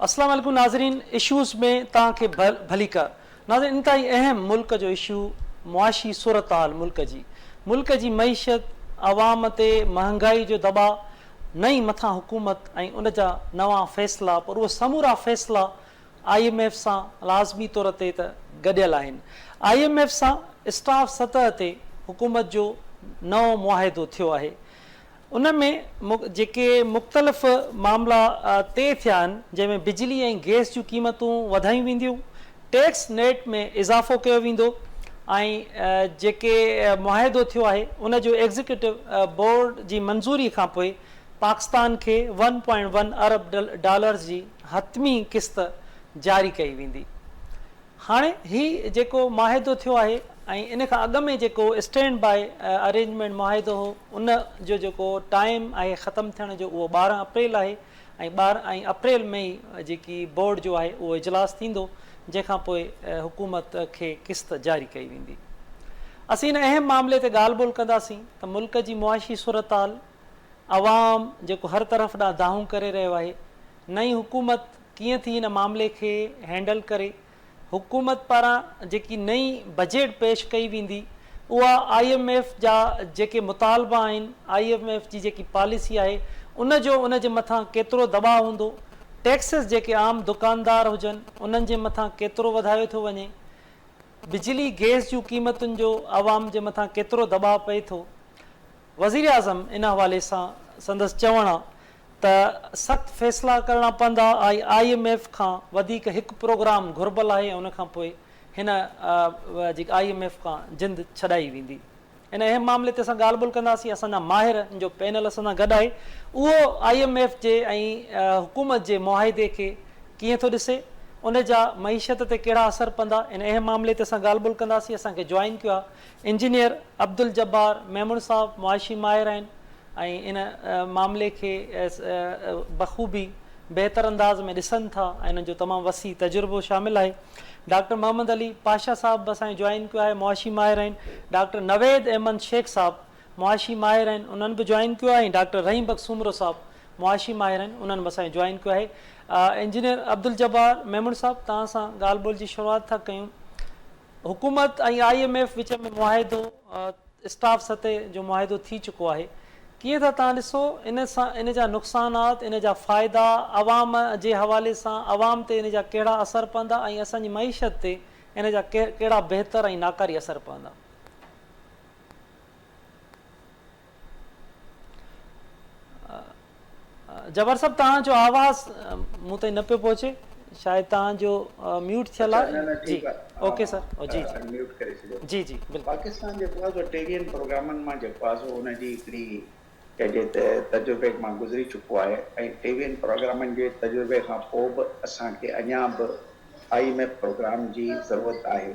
اسلام عليڪم ناظرين اشوز ۾ توهان کي ڀليڪار ناظرين انتهائي اهم ملڪ جو اشو معاشي صورتحال ملڪ جي ملڪ جي معيشت عوام تي مهانگائي جو دٻاء نئين مٿان حڪومت ۽ ان جا نوان فيصلا پر اهي سمورا فيصلا I M F سان لازمي طور تي ته گڏيل آهن. I M F سان اسٽاف سطح تي حڪومت جو نئون معاهدو ٿيو آهي. ان ۾ جيڪي مختلف معاملا طئي ٿيا آهن جنهن ۾ بجلي ۽ گئس جون قيمتون وڌايون وينديون، ٽيڪس نيٽ ۾ اضافو ڪيو ويندو ۽ جيڪي معاهدو ٿيو آهي ان جو ايگزيڪيوٽو بورڊ جي منظوري کانپوء پاڪستان کي ون پوائنٽ ون ارب ڊالرز جي حتمي قسط جاري ڪئي ويندي. هاڻي هي جيڪو معاهدو ٿيو آهي ۽ ان کان اڳ ۾ جيڪو اسٽينڊ باء ارينجمينٽ معاهدو هو ان جو جيڪو ٽائيم آهي ختم ٿيڻ جو اهو 12 اپريل آهي ۽ 12 ۽ اپريل ۾ ئي جيڪي بورڊ جو آهي اهو اجلاس ٿيندو جنهن کان پوء حڪومت کي قسط جاري ڪئي ويندي. اسين ان اهم معاملي تي ڳالهه ٻولهه ڪنداسين ته ملڪ جي معاشي صورتحال عوام جيڪو هر طرف ڏانهن دانهون ڪري رهيو آهي، نئين حڪومت ڪيئن ٿي ان معاملي کي هينڊل ڪري، حڪومت پاران جيڪي نئين بجيٽ پيش ڪئي ويندي اها I M F جا جيڪي مطالبا آهن، I M F جي جيڪي پاليسي آهي ان جو ان جي مٿان ڪيترو دٻاء هوندو، ٽيڪسز جيڪي عام دڪاندار هجن انهن جي مٿان ڪيترو وڌايو ٿو وڃي، بجلي گئس جون قيمتن جو عوام جي مٿان ڪيترو دٻاء پئي ٿو. وزيراعظم ان حوالي سان سندس چوڻ آ ته سخت فيصلا ڪرڻا پوندا ۽ I M F کان وڌيڪ هڪ پروگرام گهربل آهي ۽ ان کان پوء هن جي I M F کان جند ڇڏائي ويندي. ان اهم معاملي تي اسان ڳالهه ٻولهه ڪنداسين اسان جا ماهر جو پينل اسان سان گڏ آهي اهو I M F جي ۽ حڪومت جي معاهدي کي ڪيئن ٿو ڏسي ان جا معيشت تي ڪهڙا اثر پوندا ان اهم معاملي تي اسان ڳالهه ٻولهه ڪنداسين اسان کي جوائن ڪيو آهي انجنيئر عبدالجبار ميمڻ صاحب معاشي ماهر آهن ۽ ان معاملي کي بخوبي بهتر انداز ۾ ڏسن ٿا ۽ انهن جو تمام وسيع تجربو شامل آهي. ڊاڪٽر محمد علي پاشا صاحب به اسان کي جوائن ڪيو آهي معاشي ماهر آهن. ڊاڪٽر نويد احمد شيخ صاحب معاشي ماهر آهن انهن به جوائن ڪيو آهي ۽ ڊاڪٽر رحيم بخش سومرو صاحب معاشي ماهر آهن انهن به اسان کي جوائن ڪيو آهي. انجنيئر عبدالجبار ميمڻ صاحب توهان سان ڳالهه ٻولهه جي شروعات ٿا ڪيون. حڪومت ۽ I M F وچ ۾ معاهدو اسٽاف سطح جو معاهدو ٿي چڪو آهي ڪيئن ٿا توهان ڏسو ان سان ان جا نقصانات ان جا فائدا عوام جي حوالي سان عوام تي ان جا ڪهڙا اثر پوندا ۽ اسان جي معيشت تي ان جا ڪهڙا بهتر ۽ ناڪاري اثر پوندا. جبار صاحب توهان جو آواز مون تائين نه پيو پهچي شايد توهان جو ميوٽ ٿيل آهي. نه نه ٺيڪ آهي اوڪي سر جي جي ميوٽ ڪري ڇڏيو جي جي بلڪل پاڪستان جيڪو آهي سو ٽيويهن پروگرامن مان جيڪو آهي سو ان جي هڪڙي چئجي ته تجربي مان گذري چڪو آهي ۽ ٽيويهن پروگرامن جي تجربي کان پوء به اسان کي اڃا به I M F programme جي ضرورت آهي.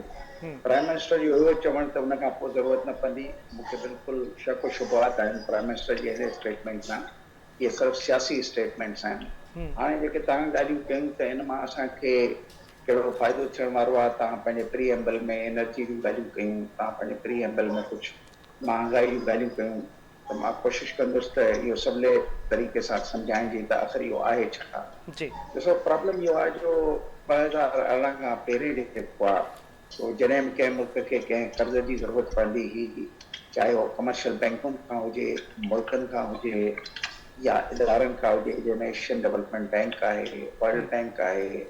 پرائم منسٽر جو اهو چوڻ ته ان کان پوء ضرورت نه پوندي، مون کي بلڪل شڪ و شبهات آهن پرائم منسٽر جي اهڙي اسٽيٽمينٽ سان، اهي صرف سياسي اسٽيٽمينٽس آهن. هاڻي جيڪي توهان ڳالهيون ڪيون ته ان مان اسان کي ڪهڙو فائدو ٿيڻ وارو آهي، توهان پنهنجي پري ايمبل ۾ انرجي جون ڳالهيون ڪيون، توهان پنهنجي پري ايمبل ۾ ڪجهه مهانگائي جون ڳالهيون ڪيون، ته مان ڪوشش ڪندس ته اهو سولي طريقي سان سمجهائڻ جي ته آخر اهو آهي ڇا؟ جي. ڏسو پرابلم اهو آهي جو 2018 کان پهرين جيڪو آهي سو جڏهن به ڪنهن ملڪ کي ڪنهن قرض جي ضرورت پوندي هئي چاهي اهو ڪمرشل بئنڪن کان هجي، ملڪن کان هجي يا ادارن کان هجي جنهن ۾ ايشين ڊولپمينٽ بئنڪ آهي، ورلڊ بئنڪ آهي،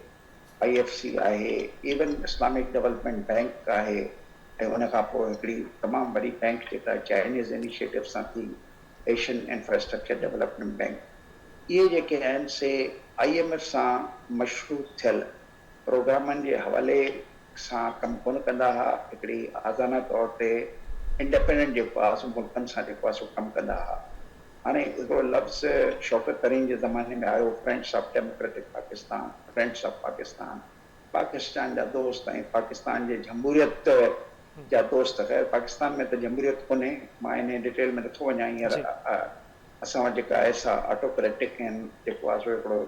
I F C آهي، ايون اسلامڪ ڊولپمينٽ بئنڪ آهي ۽ ان کان پوء هڪڙي تمام وڏي بئنڪ جيڪا چائنيز انيشيٽو سان ٿي ايشين انفراسٽرڪچر ڊولپمينٽ بئنڪ اهي جيڪي آهن سي I M F سان مشروط ٿيل پروگرامن جي حوالي سان ڪم ڪونه ڪندا ها هڪڙي آزانه طور تي انڊيپينڊنٽ جيڪو آهي سو ملڪن سان جيڪو آهي سو ڪم ڪندا ها هاڻي هڪڙو لفظ شوڪت ترين جي زماني ۾ آيو friends of democratic Pakistan friends of Pakistan Pakistan جا دوست ۽ پاڪستان جي جمهوريت جا دوست خير پاڪستان ۾ ته جمهوريت ڪونهي مان انهي ڊيٽيل ۾ نٿو وڃان هينئر اسان وٽ جيڪا آهي سا آٽوڪريٽڪ ۽ جيڪو آهي سو هڪڙو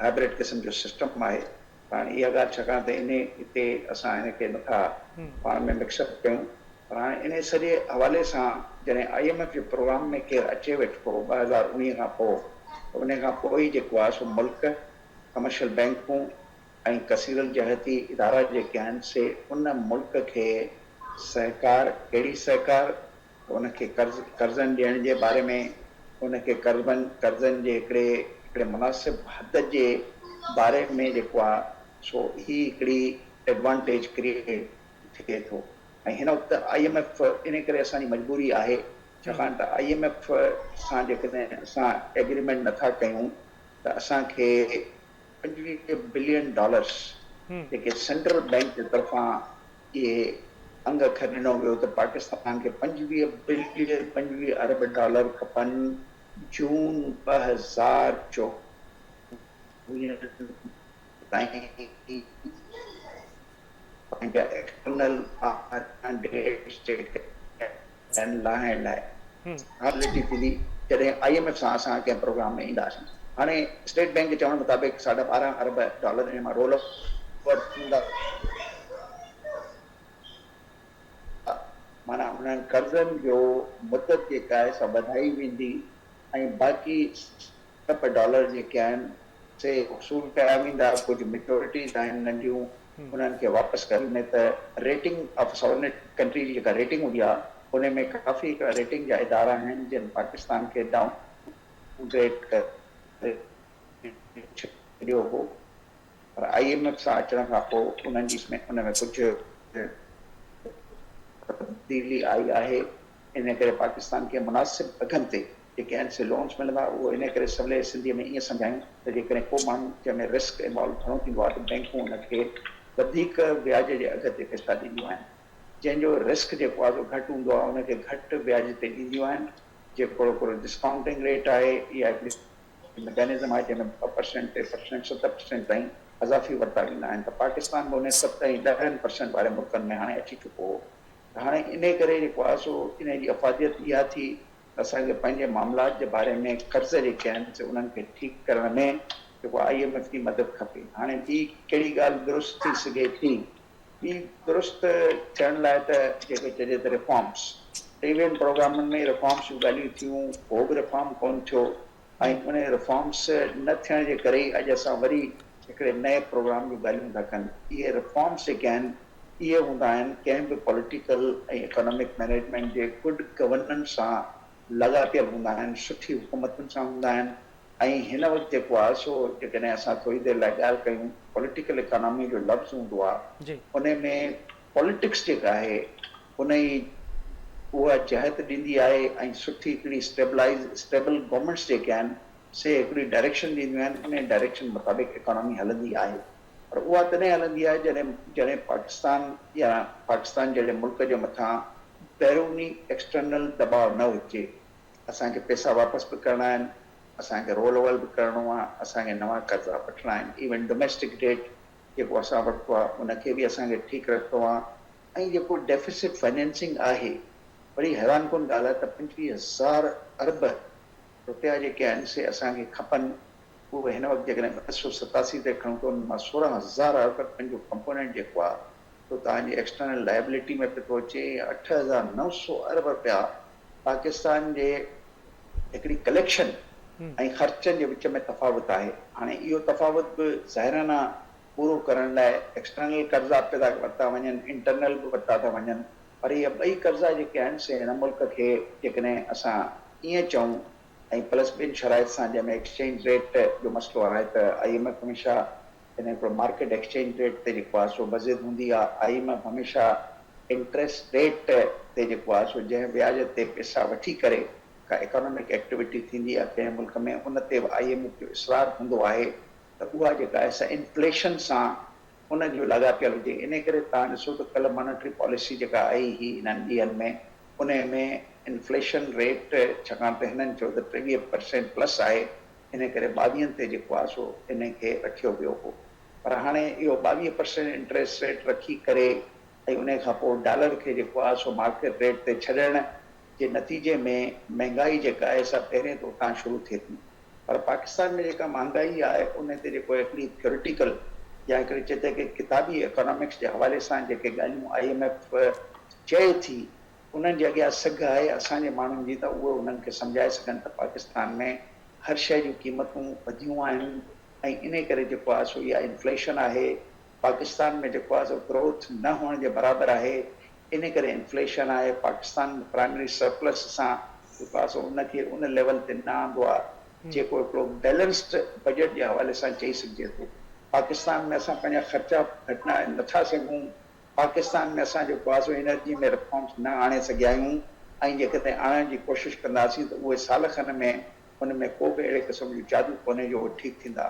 هائبرڊ قسم جو سسٽم آهي پر هاڻي اها ڳالهه ڇاڪاڻ ته انهي هتي اسان ان کي نٿا پاڻ ۾ مڪس اپ ڪيون پر هاڻي انهي سڄي حوالي سان جڏهن I M F جي پروگرام ۾ ڪير اچي ويٺو 2019 کان پوء ته انهي کان پوء ئي جيڪو آهي سو ملڪ ڪمرشل بئنڪون ۽ ڪثير الجهتي ادارا جيڪي آهن سي ان ملڪ کي سهڪار، ڪهڙي سهڪار؟ ته ان کي قرض، قرضن ڏيڻ جي باري ۾ ان کي قرضن، قرضن جي هڪڙي هڪڙي مناسب حد جي باري ۾ جيڪو آهي سو هي هڪڙي ايڊوانٽيج ڪريئيٽ ٿئي ٿو ۽ هن وقت I M F انهي ڪري اسان جي مجبوري آهي ڇاڪاڻ ته I M F سان جيڪڏهن اسان ايگريمينٽ نٿا ڪيون ته اسان کي 25 بلين ڊالرس جيڪي سينٽرل بئنڪ جي طرفان اهي انگ اکر ڏنو ويو ته پاڪستان کي 25 بلين 25 ارب ڊالر کپن جون 2024 تائين پنهنجا ايڪسٽرنل ڊيٽس جيڪي آهن لاهڻ لاء پرابلٽي ٿيندي جڏهن I M F سان اسان ڪنهن پروگرام ۾ اينداسين. هاڻي اسٽيٽ بئنڪ جي چوڻ مطابق ساڍا 12 ارب ڊالر ان مان رول اوور ٿيندا، معنيٰ انهن قرضن جو مدت جيڪا آهي سا وڌائي ويندي ۽ باقي ارب ڊالر جيڪي آهن سي وصول ڪيا ويندا، ڪجهه ميچورٽيز آهن ننڍيون انهن کي واپس ڪري ۾ ته ريٽنگ آف ساورن ڪنٽري جي جيڪا ريٽنگ هوندي آهي ان ۾ ڪافي هڪڙا ريٽنگ جا ادارا آهن جن پاڪستان کي ڊائون گريڊ ڪري ڇڏيو هو پر I M F سان اچڻ کان پوء انهن جي ان ۾ ڪجهه تبديلي آئي آهي ان ڪري پاڪستان کي مناسب اگهن تي جيڪي آهن سي لونز ملندا اهو انهي ڪري سولي سنڌيء ۾ ائين سمجهايون ته جيڪڏهن ڪو ماڻهو جنهن ۾ رسڪ انوالو گهڻو ٿيندو آهي ته بئنڪون ان کي وڌيڪ وياج جي اگهه تي پئسا ڏينديون آهن جنهن جو رسڪ جيڪو آهي سو گهٽ هوندو آهي ان کي گهٽ وياج تي ڏينديون آهن جيڪو هڪڙو ڊسڪائونٽنگ ريٽ آهي يا هڪڙي مڪينزم آهي جنهن ۾ 2 پرسينٽ 3 پرسينٽ 7 پرسينٽ تائين اضافي ورتا ويندا آهن ته پاڪستان به انهي 7 ۽ 10 پرسينٽ واري ملڪن ۾ هاڻي اچي چڪو هو ته هاڻي انهي ڪري جيڪو آهي سو انهي جي افاديت اها ٿي اسان کي پنهنجي معاملات جي باري ۾ قرض جيڪي آهن سي انهن کي ٺيڪ ڪرڻ ۾ جيڪو I M F جي مدد کپي. هاڻي ٻي ڪهڙي ڳالهه درست ٿي سگهي ٿي؟ ٻي درست ٿيڻ لاء ته جيڪو چئجي ته ريفارمس. ٽيويهن پروگرامن ۾ ريفارمس جون ڳالهيون ٿيون، ڪو به ريفارم ڪونه ٿيو ۽ انهي ريفارمس نه ٿيڻ جي ڪري ئي اڄ اسان وري هڪڙي نئين پروگرام جون ڳالهيون ٿا ڪن. اهي ريفارمس جيڪي آهن اهي هوندا آهن ڪنهن به پوليٽيڪل ۽ اڪانامڪ مئنيجمينٽ جي گڊ گورننس سان لاڳاپيل هوندا آهن، سٺي حڪومتن سان هوندا آهن ۽ هن وقت جيڪو آهي سو جيڪڏهن اسان ٿوري دير لاء ڳالهه ڪيون پوليٽيڪل اڪانامي جو لفظ هوندو آهي ان ۾ پوليٽڪس جيڪا آهي ان ئي اها جهت ڏيندي آهي ۽ سٺي هڪڙي اسٽيبلائز اسٽيبل گورنمينٽس جيڪي آهن سي هڪڙي ڊائريڪشن ڏينديون آهن انهي ڊائريڪشن مطابق اڪانامي هلندي آهي. پر اها تڏهن هلندي آهي جڏهن جڏهن پاڪستان يا پاڪستان جهڙي ملڪ جي مٿان بيروني External دٻاء نه هجي. اسان کي پئسا واپس به ڪرڻا آهن، اسان کي رول اوور به ڪرڻو آهي، اسان کي نوان قرضا وٺڻا آهن، ايون ڊوميسٽڪ ڊيٽ جيڪو اسان ورتو آهي ان کي به اسان کي ٺيڪ رکڻو آهي ۽ جيڪو ڊيفيسٽ فنانسنگ آهي بڙي حيران ڪن ڳالهه آهي ته 25 هزار ارب رپيا جيڪي آهن سي اسان کي کپن اهي هن وقت جيڪڏهن 287 تي کڻون ته انهن مان 16 هزار ارب رپين جو ڪمپونينٽ جيڪو آهي سو توهان جي ايڪسٽرنل لائبلٽي ۾ پيو ٿو اچي ۽ 8900 ارب رپيا پاڪستان جي هڪڙي ڪليڪشن ۽ خرچن جي وچ ۾ تفاوت آهي. هاڻي اهو تفاوت به ظاهرانه پورو ڪرڻ لاء ايڪسٽرنل قرضا پيا ٿا ورتا وڃن، انٽرنل به ورتا ٿا وڃن پر اهي ٻئي قرضا جيڪي آهن سي هن ملڪ کي جيڪڏهن اسان ائين چئون ۽ پلس ٻين شرائط سان جنهن ۾ ايڪسچينج ريٽ جو مسئلو آهي ته I M F هميشه ان هڪڙو مارڪيٽ ايڪسچينج ريٽ تي جيڪو آهي سو بضد هوندي آهي I M F هميشه انٽريسٽ ريٽ تي جيڪو آهي سو جنهن وياج تي پئسا وٺي ڪري ڪا اڪانامڪ ايڪٽيوٽي ٿيندي آهي ڪنهن ملڪ ۾ ان تي به I M F جو اصرار هوندو آهي ته اها جيڪا آهي سا انفليشن سان ان جو لاڳاپيل هجي انهي ڪري توهان ڏسو ته ڪلهه مانيٽري پاليسي جيڪا آئي هئي انهن ڏينهن ۾ انهي ۾ انفليشن ريٽ ڇاڪاڻ ته هنن چيو ته 23 پرسينٽ پلس آهي انهي ڪري ٻاويهن تي جيڪو آهي سو انهي کي رکيو ويو هو پر هاڻي اهو 22 پرسينٽ انٽريسٽ ريٽ رکي ڪري ۽ انهي کان پوء ڊالر کي جيڪو آهي سو مارڪيٽ ريٽ تي ڇڏڻ جي نتيجي ۾ مهنگائي جيڪا آهي سا پهرين ته اتان شروع ٿئي ٿي. پر پاڪستان ۾ جيڪا مهانگائي آهي ان تي جيڪو هڪڙي ٿيوريٽيڪل يا هڪڙي چئجي ڪي ڪتابي اڪانامڪس جي حوالي سان جيڪي ڳالهيون I M F چئي ٿي انهن جي اڳيان سگهه آهي اسان جي ماڻهن جي ته اهي انهن کي سمجهائي سگهن ته پاڪستان ۾ هر شيء جون قيمتون وڌيون آهن. ۽ انهي ڪري جيڪو آهي سو اها انفليشن آهي، پاڪستان ۾ جيڪو آهي سو گروٿ نه هئڻ جي برابر آهي، انهي ڪري انفليشن آهي، پاڪستان ۾ پرائمري سرپلس سان جيڪو آهي سو ان کي ان ليول تي نه آندو آهي جيڪو هڪڙو بيلنسڊ بجيٽ جي حوالي سان چئي سگهجي ٿو. پاڪستان ۾ اسان پنهنجا خرچا گهٽائي نٿا سگهون، پاڪستان ۾ اسان جيڪو آهي سو انرجي ۾ ريفارمز نه آڻي سگهيا آهيون ۽ جيڪڏهن آڻڻ جي ڪوشش ڪنداسين ته اهي سال کن ۾ ان ۾ ڪو به اهڙي قسم جو جادو ڪونهي جو اهي ٺيڪ ٿيندا.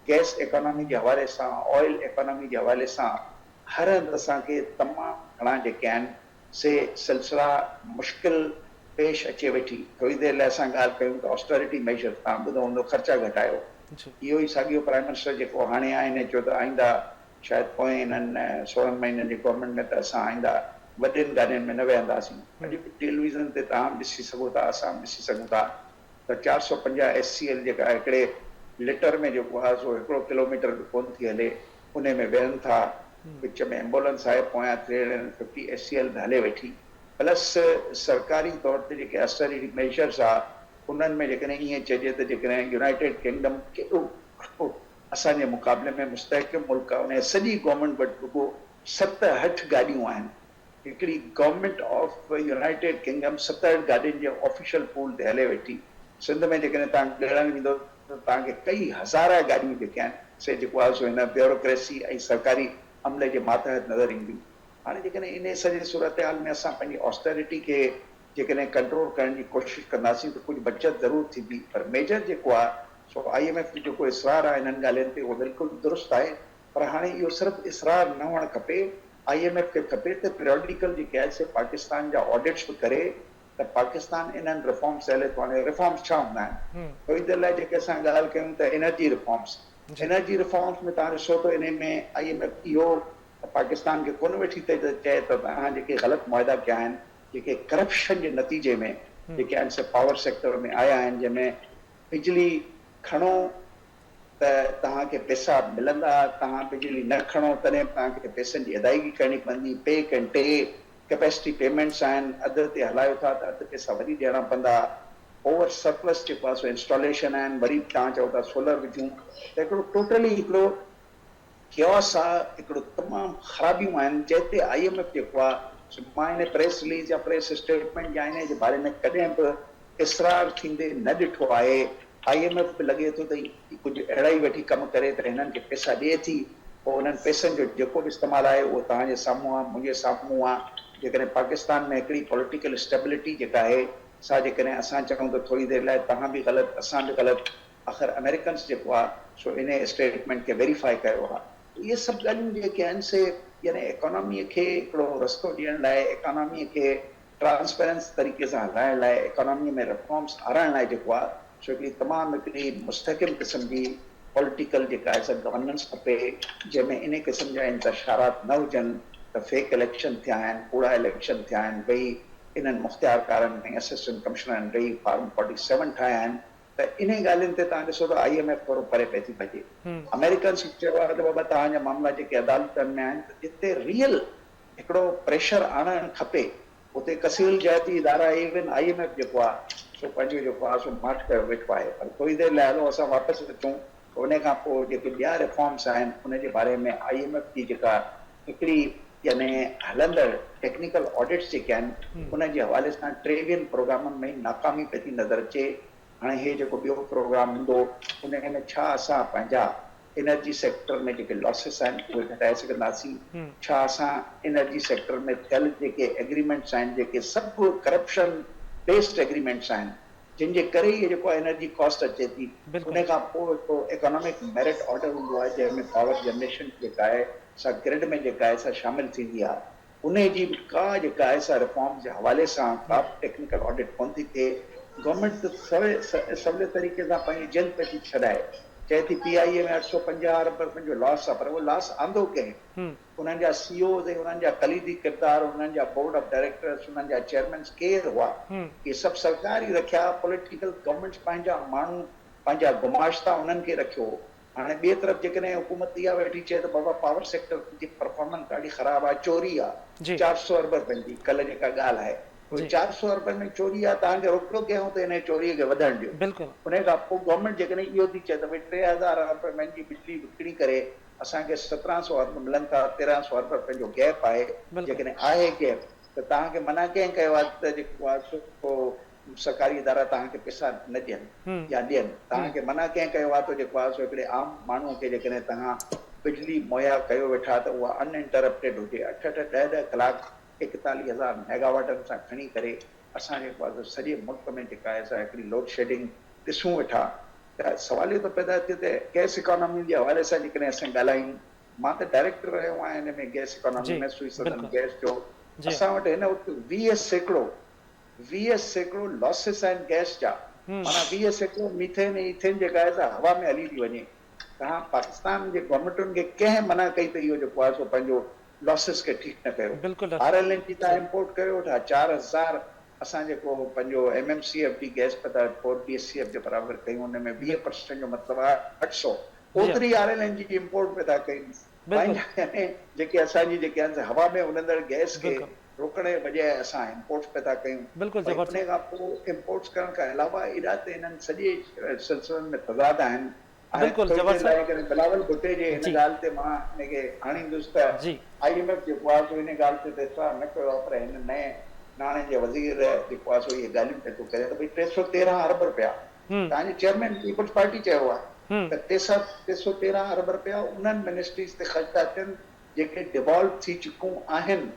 گئس ايڪانامي جي حوالي سان، آئل ايڪانامي جي حوالي سان هر هنڌ اسان کي تمام گهڻا جيڪي آهن سي سلسلا مشڪل پيش اچي ويٺي. ٿوري دير لاء اسان ڳالهه ڪيون ته آسٽريٽي ميجرز توهان ٻڌو هوندو خرچا گهٽايو. اهو ئي ساڳيو پرائم منسٽر جيڪو هاڻي آهي هن چيو ته آئنده شايد پوئين انهن 16 مهينن جي گورنمينٽ ۾ ته اسان آئنده وڏين گاڏين ۾ نه ويهنداسين. اڄ به ٽيلويزن تي توهان به ڏسي سگهو ٿا اسان به ڏسي سگهون ٿا ته 450 ايس سي ايل جيڪا هڪڙي لٽر ۾ جيڪو آهي سو هڪڙو ڪلوميٽر به ڪونه ٿي هلي انهي ۾ ويهن ٿا وچ ۾ ايمبولنس آهي پويان 350 ايس سي ايل به هلي ويٺي پلس سرڪاري طور تي جيڪي آسٽريٽي ميجرز آ انهن ۾ جيڪڏهن ائين چئجي ته جيڪڏهن يونائيٽيڊ ڪنگڊم ڪيڏو گهڻو اسان جي مقابلي ۾ مستحڪم ملڪ آهي، انهيء سڄي گورنمينٽ وٽ رڳو ست اٺ گاڏيون آهن. هڪڙي گورنمينٽ آف يونائيٽيڊ ڪنگڊم ست اٺ گاڏين جي آفيشل پول تي هلي ويٺي. سنڌ ۾ جيڪڏهن توهان ڳڻڻ ويندو ته توهان کي ڪئي هزارها گاڏيون جيڪي آهن سي جيڪو آهي سو هن بيوروڪريسي ۽ سرڪاري عملي جي ماتحت نظر اينديون. هاڻي جيڪڏهن انهيء سڄي صورتحال ۾ اسان پنهنجي آسٽيرٽي کي جيڪڏهن ڪنٽرول ڪرڻ جي ڪوشش ڪنداسين ته ڪجهه بچت ضرور ٿيندي پر ميجر جيڪو آهي سو I M F جو جيڪو اصرار آهي انهن ڳالهين تي اهو بلڪل درست آهي پر هاڻي اهو صرف اصرار نه هئڻ کپي I M F کي کپي ته پريوڊيڪل جيڪي آهي سي پاڪستان جا آڊٽس به ڪري ته پاڪستان انهن ريفارمز تي هلي ٿو هاڻي ريفارمز ڇا هوندا آهن ٿوري دير لاء جيڪي اسان ڳالهه ڪيون ته انرجي ريفارمز انرجي ريفارمز ۾ توهان ڏسو ته انهي ۾ I M F اهو ته پاڪستان کي ڪونه ويٺي ته چئي ته توهان جيڪي غلط معاهدا ڪيا آهن جيڪي ڪرپشن جي نتيجي ۾ جيڪي آهن سي پاور سيڪٽر ۾ آيا آهن جنهن ۾ بجلي کڻو ته توهان کي پئسا ملندا توهان بجلي نه کڻو تڏهن به توهان کي پئسن جي ادائيگي ڪرڻي پوندي پيڪ اينڊ ٽي ڪيپيسٽي پيمينٽس آهن اڌ تي هلايو ٿا ته اڌ پئسا وري ڏيڻا پوندا اوور سرپلس جيڪو آهي سو انسٽاليشن آهن وري به توهان چئو ٿا سولر وجهون ته هڪڙو ٽوٽلي هڪڙو ڪيوس آ هڪڙو تمام خرابيون آهن جنهن تي I M F جيڪو آ سو مان انهي پريس رليز يا پريس اسٽيٽمينٽ يا انهي جي باري ۾ ڪڏهن به اصرار ٿيندي نه ڏٺو آهي I M F به لڳي ٿو ته ڪجهه اهڙا ئي ويٺي ڪم ڪري ته هنن کي پئسا ڏئي ٿي پوء انهن پئسن جو جيڪو به استعمال آهي اهو توهان جي سامهون آ منهنجي سامهون آ جيڪڏهن پاڪستان ۾ هڪڙي پوليٽيڪل اسٽيبلٽي جيڪا آهي سا جيڪڏهن اسان چئون ته ٿوري دير لاء توهان به غلط اسان به غلط آخر آمريڪنس جيڪو آ سو انهي اسٽيٽمينٽ کي ويريفائي ڪيو آ ته اهي سڀ ڳالهيون جيڪي آهن سي يعني ايڪاناميء کي هڪڙو رستو ڏيڻ لاء ايڪاناميء کي ٽرانسپيرنس طريقي سان هلائڻ لاء ايڪاناميء ۾ ريفارمس آڻڻ لاء جيڪو آ سو هڪڙي تمام هڪڙي مستحڪم قسم جي پوليٽيڪل جيڪا آهي سا گورننس کپي جنهن ۾ انهي قسم جا انتشارات نه هجن ته فيڪ اليڪشن ٿيا آهن ڪوڙا اليڪشن ٿيا آهن ويهي انهن مختيارڪارن ۽ اسسٽنٽ ڪمشنرن ويهي فارم 47 ٺاهيا آهن ته انهي ڳالهين تي توهان ڏسو ته I M F ٿورو پري پئي ٿي ڀڄي. آمريڪنس به چيو آهي ته بابا توهان جا معاملا جيڪي عدالتن ۾ آهن ته جتي ريئل هڪڙو پريشر آڻڻ کپي اتي ڪثير الجهتي ادارا ايون I M F جيڪو آهي سو پنهنجو جيڪو آهي سو ماٺ ڪيو ويٺو آهي پر ٿوري دير لاء هلو اسان واپس اچون ته انهي کان پوء جيڪي ٻيا ريفارمس آهن ان جي باري ۾ I M F جي جيڪا هڪڙي يعني هلندڙ ٽيڪنيڪل آڊٽس جيڪي آهن انهن جي حوالي سان ٽيويهن پروگرامن ۾ ناڪامي پئي ٿي نظر اچي. هاڻي هي جيڪو ٻيو پروگرام هوندو انهي ۾ ڇا اسان پنهنجا انرجي سيڪٽر ۾ جيڪي لاسز آهن اهي گهٽائي سگهنداسين؟ ڇا اسان انرجي سيڪٽر ۾ ٿيل جيڪي ايگريمينٽس آهن جيڪي سڀ ڪرپشن بيسڊ ايگريمينٽس آهن جن جي ڪري ئي جيڪو آهي انرجي ڪاسٽ اچي ٿي ان کان پوء هڪڙو ايڪانامڪ ميرٽ آرڊر هوندو آهي جنهن ۾ پاور جنريشن جيڪا آهي سا گرڊ ۾ جيڪا آهي سا شامل ٿيندي آهي انهي جي به ڪا جيڪا آهي سا ريفارمز جي حوالي سان ڪا به ٽيڪنيڪل آڊٽ ڪونه ٿي ٿئي گورنمينٽ ته سولي طريقي سان پنهنجي جند پئي ٿي ڇڏائي چئي ٿي پي آء اي ۾ 850 ارب رپين جو لاس آهي پر اهو لاس آندو ڪنهن؟ انهن جا سي اوز ۽ انهن جا ڪليدي ڪردار، انهن جا بورڊ آف ڊائريڪٽرس، انهن جا چيئرمينس ڪير هئا؟ اهي سڀ سرڪار ئي رکيا، پوليٽيڪل گورنمينٽس پنهنجا ماڻهو، پنهنجا گماشتا انهن کي رکيو هو. هاڻي ٻئي طرف جيڪڏهن حڪومت اها ويٺي چئي ته بابا پاور سيڪٽر جي پرفارمنس ڏاڍي خراب آهي، چوري آهي 400 ارب رپين جي، ڪلهه جيڪا ڳالهه آهي. پوء 400 اربن ۾ چوري آهي توهان کي روڪيو ڪيائون ته انهي چوري کي وڌڻ ڏيو. انهي کان پوء گورنمينٽ جيڪڏهن اهو ٿي چئي ته ڀئي 3000 ارب رپين جي بجلي وڪڻي ڪري اسان کي 17 سو ارب ملن ٿا 13 سو ارب رپين جو گيپ آهي جيڪڏهن آهي گيپ ته توهان کي منع ڪنهن ڪيو آهي ته جيڪو آهي سو سرڪاري ادارا توهان کي پئسا نه ڏين يا ڏين؟ توهان کي منع ڪنهن ڪيو آهي ته جيڪو آهي سو هڪڙي عام ماڻهوء کي جيڪڏهن توهان بجلي مهيا ڪيو ويٺا ته اها ان انٽرپٽيڊ هجي اٺ اٺ ڏهه ڏهه ڪلاڪ 41 هزار ميگاواٽن سان کڻي ڪري اسان جيڪو آهي سو سڄي ملڪ ۾ جيڪا آهي سا هڪڙي لوڊ شيڊنگ ڏسون ويٺا ته سوال اهو ٿو پيدا ٿئي ته گئس اڪانامي جي حوالي سان جيڪڏهن اسان ڳالهايون مان ته ڊائريڪٽر رهيو آهيان هن ۾ گئس اڪانامي ۾ سوئي سدرن گئس جو اسان وٽ هن وقت 20%، 20% لاسز آهن گئس جا معنيٰ 20% ميٿين ۽ ايٿين جيڪا آهي سا هوا ۾ هلي ٿي وڃي. توهان پاڪستان جي گورنمينٽن کي ڪنهن منع ڪئي ته اهو جيڪو آهي سو پنهنجو لاسز کي ٺيڪ نه ڪيو. آر ايل اين جي توهان امپورٽ ڪيو ويٺا 4000 اسان جيڪو پنهنجو M M C F D gas پيدا four B S C F جي برابر ڪيون ان ۾ 20% جو مطلب آهي 800 اوتري آر ايل اين جي جي امپورٽ پيدا ڪئي پنهنجا يعني جيڪي اسان جي جيڪي آهن سي هوا ۾ اڏندڙ گئس کي روڪڻ جي بجاء اسان امپورٽس پيدا ڪيون وري انهي کان پوء امپورٽس ڪرڻ کان علاوه ايڏا ته انهن سڄي سلسلن ۾ تضاد آهن هاڻي ٿوري دير لاء جيڪڏهن بلاول ڀٽي جي هن ڳالهه تي مان ان کي آڻيندس ته I M F جيڪو آهي سو ان ڳالهه تي ته اصرار نه ڪيو آهي پر هن نئين ناڻي جي وزير جيڪو آهي سو اهي ڳالهيون پئي ٿو ڪري ته ڀئي 313 ارب رپيا توهان جي چيئرمين پيپلز پارٽي چيو آهي ته 313 ارب رپيا انهن منسٽريز تي خرچ ٿا ٿين جيڪي ڊيوالو ٿي چڪون آهن.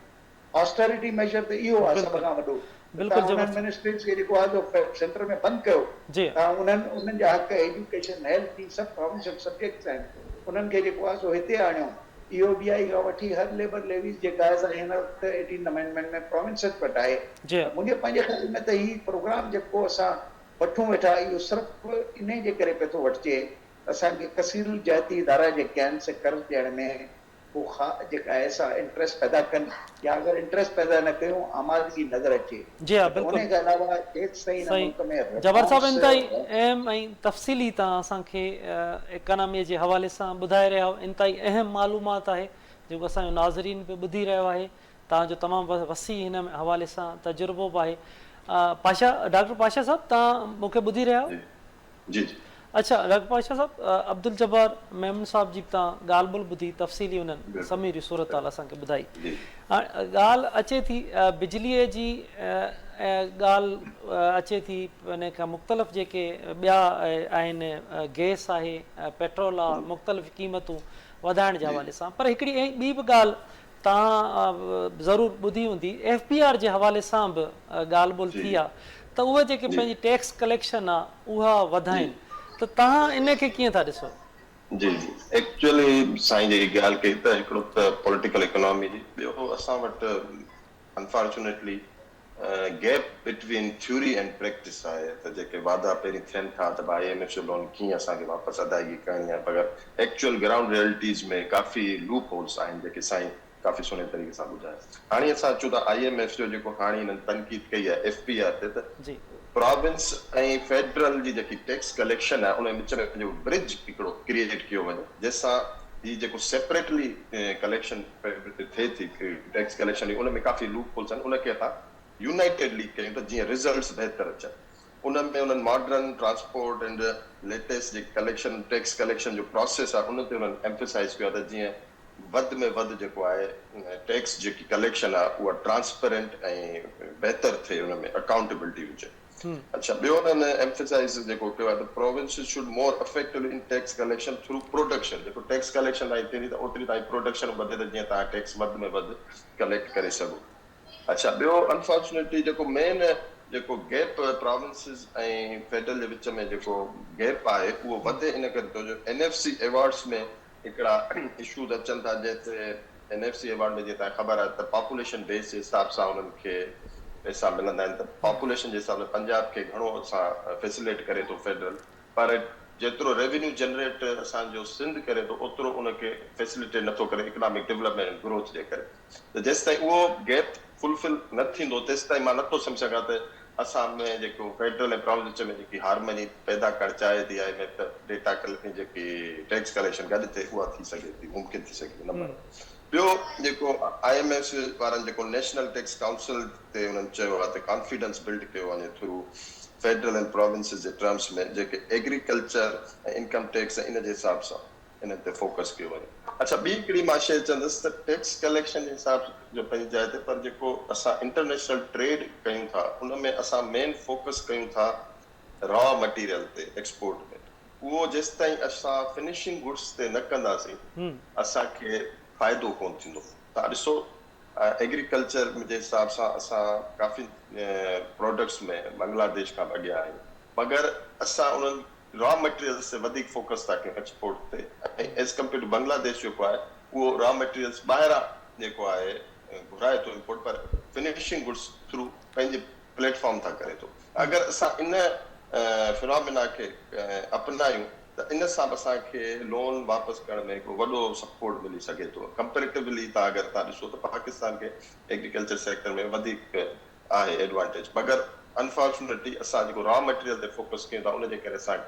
آسٽيرٽي ميجر ته اهو آهي سڀ کان وڏو ته توهان انهن منسٽريز کي جيڪو آهي سو سينٽر ۾ بند ڪيو توهان انهن انهن جا حق ايجوڪيشن هيلٿ هي سڀ پراونشل سبجيڪٽس آهن انهن کي جيڪو آهي سو هتي آڻيو اي او ڊي I کان وٺي هر ليبر ليويز جيڪا آهي سا هن وقت ايٽينٿ امينڊمينٽ ۾ پراونسز وٽ آهي ته منهنجي پنهنجي خيال ۾ ته هي پروگرام جيڪو اسان وٺون ويٺا اهو صرف انهي جي ڪري پئي ٿو وٺجي ته اسان کي ڪثير الجهتي ادارا جيڪي آهن سي قرض ڏيڻ ۾ ڪو خا جيڪا آهي سا انٽريسٽ پيدا ڪن يا اگر انٽريسٽ پيدا نه ڪيون آمادگي نظر اچي جي ها ته بلڪل انهي کان علاوه جيستائين هن سائين ملڪ ۾ جبار صاحب ريفارمس انتهائي اهم ۽ تفصيلي توهان اسان کي اڪانامي جي حوالي سان ٻڌائي رهيا آهيو انتهائي اهم معلومات آهي جيڪو اسان جو ناظرين به ٻڌي رهيو آهي توهان جو تمام وسيع هن حوالي سان تجربو به آهي پاشا ڊاڪٽر پاشا صاحب توهان مون کي ٻڌي رهيا آهيو جي جي. اڇا ڊاڪٽر پاشا صاحب عبدالجبار ميمڻ صاحب جي به توهان ڳالهه ٻولهه ٻڌي تفصيلي انهن سموري صورتحال اسان کي ٻڌائي هاڻ ڳالهه اچي ٿي بجلي جي ڳالهه اچي ٿي ان کان مختلف جيڪي ٻيا آهن گئس آهي پيٽرول آهي مختلف قيمتون وڌائڻ جي حوالي سان پر هڪڙي ٻي به ڳالهه توهان ضرور ٻڌي هوندي ايف بي آر جي حوالي سان به ڳالهه ٻولهه ٿي آ ته اهي جيڪي پنهنجي ٽيڪس ڪليڪشن آ اها وڌائين ته توهان ان کي ڪيئن ٿا ڏسو؟ جي جي ايڪچوئلي سائين جيڪي ڳالهه ڪئي ته هڪڙو ته پوليٽيڪل اڪانامي جي ٻيو اسان وٽ unfortunately gap between theory and practice آهي ته جيڪي وعدا پهرين ٿين ٿا ته ڀاء I M F جو لون ڪيئن اسان کي واپس ادائگي ڪرڻي آهي مگر ايڪچوئل گرائونڊ ريئلٽيز ۾ ڪافي لوپ هولس آهن جيڪي سائين ڪافي سهڻي طريقي سان ٻڌايا. هاڻي اسان اچون ٿا I M F جو جيڪو هاڻي هنن تنقيد ڪئي آهي ايف بي آر تي ته پراونس ۽ فيڊرل جي جيڪي ٽيڪس ڪليڪشن آهي ان جي وچ ۾ پنهنجو برج هڪڙو ڪريئيٽ ڪيو وڃي جنهن سان هي جيڪو سيپريٽلي ڪليڪشن ٿئي ٿي ٽيڪس ڪليڪشن جي ان ۾ ڪافي لوپ هولس آهن ان کي اسان يونائيٽيڊلي ڪيون ته جيئن رزلٽس بهتر اچن ان ۾ انهن ماڊرن ٽرانسپورٽ اينڊ ليٽيسٽ جيڪي ڪليڪشن ٽيڪس ڪليڪشن جو پراسيس آهي ان تي انهن ايمفيسائز ڪيو آهي ته جيئن وڌ ۾ وڌ جيڪو آهي ٽيڪس جيڪي ڪليڪشن آهي اها ٽرانسپيرنٽ ۽ بهتر ٿئي ان ۾ اڪائونٽيبلٽي هجي. اڇا ٻيو انهن ايمفيسائز جيڪو ڪيو آهي ته provinces should more effectively in tax collection through production جيڪو ٽيڪس ڪليڪشن تائين ٿيندي ته اوتري تائين پروڊڪشن وڌي ته جيئن توهان ٽيڪس وڌ ۾ وڌ ڪليڪٽ ڪري سگهو. اڇا ٻيو انفارچونيٽلي جيڪو مين جيڪو گيپ پراونسز ۽ فيڊرل جي وچ ۾ جيڪو گيپ آهي اهو وڌي ان ڪري ٿو جو اين ايف سي ايوارڊس ۾ هڪڙا اشوز اچن ٿا جنهن تي اين ايف سي ايوارڊ ۾ جيئن توهان کي خبر آهي ته پاپوليشن بيس جي حساب سان انهن کي پئسا ملندا آهن ته پاپوليشن جي حساب سان پنجاب کي گهڻو اسان فيسليٽ ڪري ٿو فيڊرل پر جيترو ريونيو جنريٽ اسان جو سنڌ ڪري ٿو اوترو ان کي فيسليٽيٽ نٿو ڪري اڪنامڪ ڊولپمينٽ ۽ گروٿ جي ڪري ته جيستائين اهو گيپ فلفل نه ٿيندو تيستائين مان نٿو سمجهي سگهان ته اسان ۾ جيڪو فيڊرل ۽ پراونس وچ ۾ جيڪي هارمني پيدا ڪرڻ چاهي ٿي I M F ته ڊيٽا جيڪي ٽيڪس ڪليڪشن گڏ ٿئي اها ٿي سگهي ٿي ممڪن ٿي سگهي ٿي نمبر ٻيو جيڪو I M F وارن جيڪو نيشنل ٽيڪس ڪائونسل تي انهن چيو آهي ته ڪانفيڊنس بلڊ ڪيو وڃي ٿرو فيڊرل ۽ پراونسز جي ٽرمس ۾ جيڪي ايگريڪلچر ۽ انڪم ٽيڪس ۽ ان جي حساب سان انهن تي فوڪس ڪيو وڃي. اڇا ٻي هڪڙي مان شيء چوندس ته ٽيڪس ڪليڪشن جي حساب جو پنهنجي جاء تي پر جيڪو اسان انٽرنيشنل ٽريڊ ڪيون ٿا ان ۾ اسان مين فوڪس ڪيون ٿا را مٽيريل تي ايڪسپورٽ ۾ اهو جيستائين اسان فنشنگ گڊس تي نه ڪنداسين اسان کي فائدو ڪونه ٿيندو تان ڏسو ايگريڪلچر جي حساب سان اسان ڪافي پراڊڪٽس ۾ بنگلاديش کان به اڳيان آهيون مگر اسان انهن را مٽيريلز تي وڌيڪ فوڪس ٿا ڪيون ايڪسپورٽ تي ۽ ايز ڪمپيئر ٽو بنگلاديش جيڪو آهي اهو را مٽيريلز ٻاهران جيڪو آهي گهرائي ٿو امپورٽ پر فنشنگ گڊس ٿرو پنهنجي پليٽ فارم تان ڪري ٿو اگر اسان ان فنامينا کي اپنايون ته ان سان به اسان کي لون واپس ڪرڻ ۾ هڪڙو وڏو سپورٽ ملي سگهي ٿو ڪمپيريٽولي تان اگر تان ڏسو ته پاڪستان کي ايگريڪلچر سيڪٽر ۾ وڌيڪ آهي ايڊوانٽيج مگر انفارچونيٽلي اسان جيڪو را مٽيريل تي فوڪس ڪيون ٿا ان جي ڪري اسان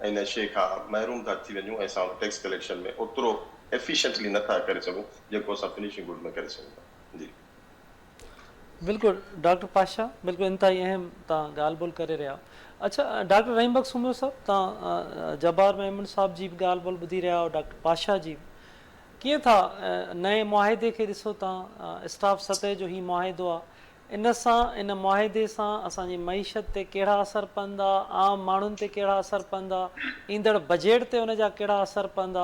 ان شي کان محروم ٿا ٿي وڃون ۽ اسان ان ٽيڪس ڪليڪشن ۾ اوترو ايفيشنٽلي نه ٿا ڪري سگهون جيڪو اسان فنشنگ گڊ ۾ ڪري سگهون ٿا جي. بلڪل ڊاڪٽر پاشا بلڪل انتهائي اهم تان ڳالهه ٻولهه ڪري رهيا اڇا ڊاڪٽر رحيم بخش سومرو صاحب تان جبار ميمڻ صاحب جي به ڳالهه ٻولهه ٻڌي رهيا آهيو ڊاڪٽر پاشا جي به ڪيئن ٿا نئين معاهدي کي ڏسو تان اسٽاف سطح جو هي معاهدو آ ان سان ان معاهدي سان اسان جي معيشت تي ڪهڙا اثر پوندا، عام ماڻهن تي ڪهڙا اثر پوندا، ايندڙ بجيٽ تي ان جا ڪهڙا اثر پوندا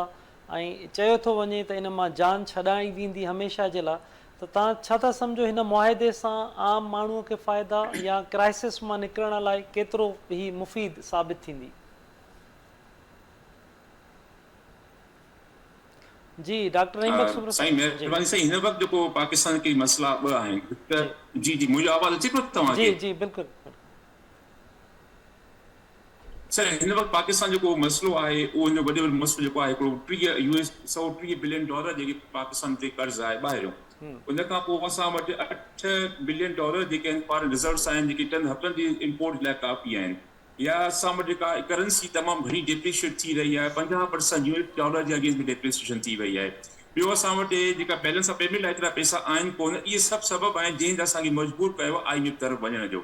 ۽ چيو ٿو وڃي ته ان مان جان ڇڏائي ويندي هميشه جي لاء ته توهان ڇا ٿا سمجهو هن معاهدي سان عام ماڻهو کي فائدا يا ڪرائسس مان نڪرڻ لاء ڪيترو هي مفيد ثابت ٿيندي؟ جي ڊاڪٽر رحيم بخش سومرو سائين مهرباني سائين هن وقت جيڪو پاڪستان کي مسئلا ٻه آهن هڪ ته جي جي منهنجو آواز اچي پيو توهان کي جي جي بلڪل سر هن وقت پاڪستان جيڪو مسئلو آهي اهو هن وڏي وڏو مسئلو جيڪو آهي هڪڙو 30 يو ايس 130 بلين ڊالر جيڪي پاڪستان تي قرض آهي ٻاهريون ان کان پوء اسان وٽ 8 بلين ڊالر جيڪي آهن فارن رزروس آهن جيڪي ٽن هفتن جي امپورٽ لاء ڪافي آهن يا اسان وٽ جيڪا ڪرنسي تمام گهڻي ڊيپريشيئيٽ ٿي رهي آهي، 50 پرسنٽ يو ايس ڊالر جي اگينسٽ ۾ ڊيپريسيشن ٿي وئي آهي. ٻيو اسان وٽ جيڪا بيلنس آف پيمينٽ لاء ايترا پئسا آهن ڪونه، اهي سڀ سبب آهن جنهن اسان کي مجبور ڪيو آهي I M F طرف وڃڻ جو.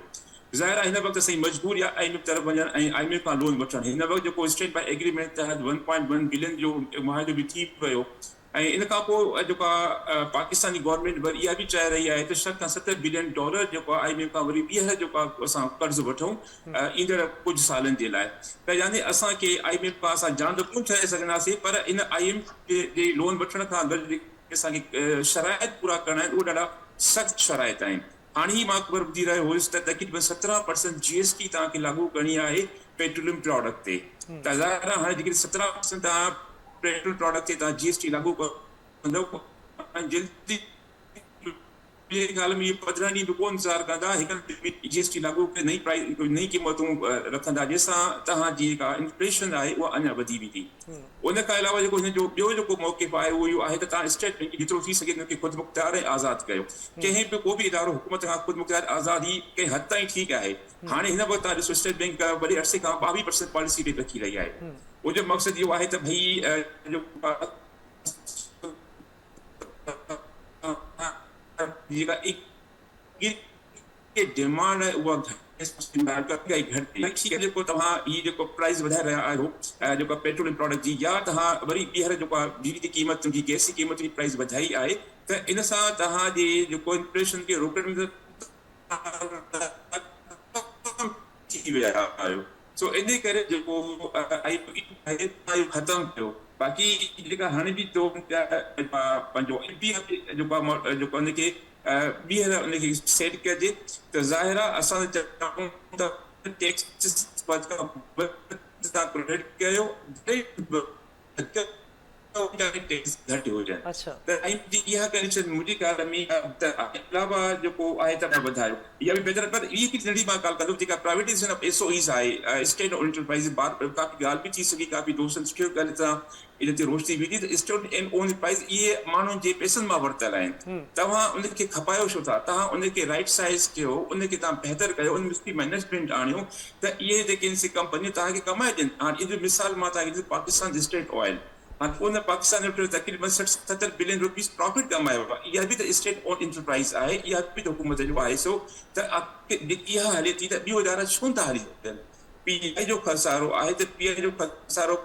ظاهر آهي هن وقت اسان جي مجبوري آهي I M F طرف وڃڻ ۽ I M F کان لون وٺڻ. هن وقت جيڪو اسٽينڊ باء ايگريمينٽ تحت ون پوائنٽ ون بلين جو معاهدو به ٿي ويو ۽ ان کان پوء جيڪا پاڪستاني گورنمينٽ وري اها به چاهي رهي آهي ته ڇهه کان ست بلين ڊالر جيڪو آء ايم ايف کان وري ٻيهر جيڪو آهي اسان قرض وٺون ايندڙ ڪجهه سالن جي لاء ته يعني اسان کي I M F کان اسان جان ته ڪونه ڇڏائي سگهنداسين پر ان I M F جي لون وٺڻ کان گڏ جيڪي اسان کي شرائط پورا ڪرڻا آهن اهي ڏاڍا سخت شرائط آهن. هاڻي ئي مان خبر ٻڌي رهيو هيس ته تقريبن 17 پرسنٽ جي ايس ٽي توهان کي لاڳو ڪرڻي آهي پيٽروليم پراڊڪٽ تي ته ظاهر آهي هاڻي جيڪڏهن 17 پرسنٽ توهان پيٽرول پراڊڪٽ تي توهان جي ايس ٽي لاڳو ڪندؤ ۽ جلدي منهنجي خيال ۾ اهي 15 ڏينهن به ڪو انتظار ڪندا هڪ ۾ جي ايس ٽي لاڳو ڪري نئين پرائز نئين قيمتون رکندا جنهن سان توهان جي جيڪا انفليشن آهي اها اڃا وڌي ويندي ان کان علاوه جيڪو هن جو ٻيو جيڪو موقف آهي اهو اهو آهي ته توهان اسٽيٽ بينڪ کي جيترو ٿي سگهي ان کي خودمختيار ۽ آزاد ڪيو ڪنهن به ڪو به ادارو حڪومت کان خودمختيار آزادي ڪنهن حد تائين ٺيڪ آهي هاڻي هن وقت توهان ڏسو اسٽيٽ بينڪ وڏي عرصي کان 22 پرسنٽ پاليسي ريٽ رکي رهي آهي ان جو مقصد اهو آهي ته ڀئي جيڪا ڊيمانڊ آهي اها گهٽ ٿئي. جيڪو توهان هي جيڪو پرائز وڌائي رهيا آهيو جيڪو پيٽروليم پراڊڪٽ جي يا توهان وري ٻيهر جيڪو آهي بجلي جي قيمتن جي گئس جي قيمتن جي پرائز وڌائي آهي ته ان سان توهان جي جيڪو انفليشن کي روڪڻ ۾ ٿي ويا آهيو سو انهي ڪري جيڪو آئي پي آهي اهو ختم ڪيو باقي جيڪا هاڻي به چون پيا پنهنجو اي پي آء جيڪو آهي جيڪو ان کي ٻيهر ان کي سيٽ ڪجي ته ظاهر آهي اسان چاهيون ٿا ٽيڪس ڪريڊٽ ڪيو. ٽيڪس گهٽ هجن ته آئين جي اها ڪنڊيشن منهنجي خيال ۾ ته علاوه جيڪو آهي ته وڌايو اها به بهتر پر هي هڪڙي ننڍي مان ڳالهه ڪندم جيڪا privatisation of S O Es آهي اسٽيٽ اون انٽرپرائيز بار ڪافي ڳالهه به ٿي سگهي ڪافي دوستن سٺي ڳالهه سان ان تي روشني وڌي ته اسٽيٽ اون انٽرپرائيز اهي ماڻهن جي پئسن مان ورتل آهن توهان ان کي کپايو ڇو ٿا توهان ان کي رائيٽ سائيز ڪيو ان کي توهان بهتر ڪيو ان ۾ سٺي مئنيجمينٽ آڻيو ته اهي جيڪي آهن سي ڪمپنيون توهان کي ڪمائي ڏين هاڻي ان جو مثال مان توهان کي ڏيندس پاڪستان اسٽيٽ آئل هاڻ ان پاڪستان وٽ تقريبن 60 70 بلين روپيز پرافٽ ڪمايو آهي اها به ته اسٽيٽ اون انٽرپرائيز آهي اها به ته حڪومت جو آهي سو ته اها هلي ٿي ته ٻيون ادارا ڇو نٿا هلي سگهن پي آء جو خسارو آهي ته پي آء جو خسارو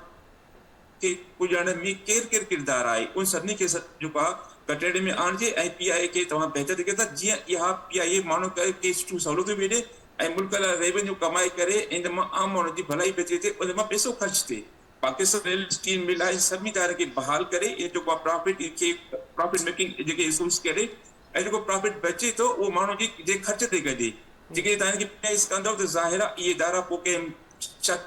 کي پڄائڻ ۾ ڪير ڪير ڪردار آهي ان سڀني کي جيڪو آهي ڪٽهڙي ۾ آڻجي ۽ پي آء اي کي توهان بهتر طريقي سان جيئن اها پي آء اي ماڻهن کي سٺيون سهولتون به ڏي ۽ ملڪ لاء ريونيو ڪمائي ڪري ان مان عام ماڻهن جي ڀلائي بهتري ٿئي ان مان پئسو خرچ ٿئي. پاڪستان ريل اسٽيل مل آهي سڀني ادارن کي بحال ڪري ۽ جيڪو آهي پرافٽ کي پرافٽ ميڪنگ جيڪي اسڪيمز ڪري ۽ جيڪو پرافٽ بچي ٿو اهو ماڻهن جي جي خرچ تي ڪجي جيڪڏهن توهان کي پيس ڪندو ته ظاهر آهي اهي ادارا پوء ڪنهن شخص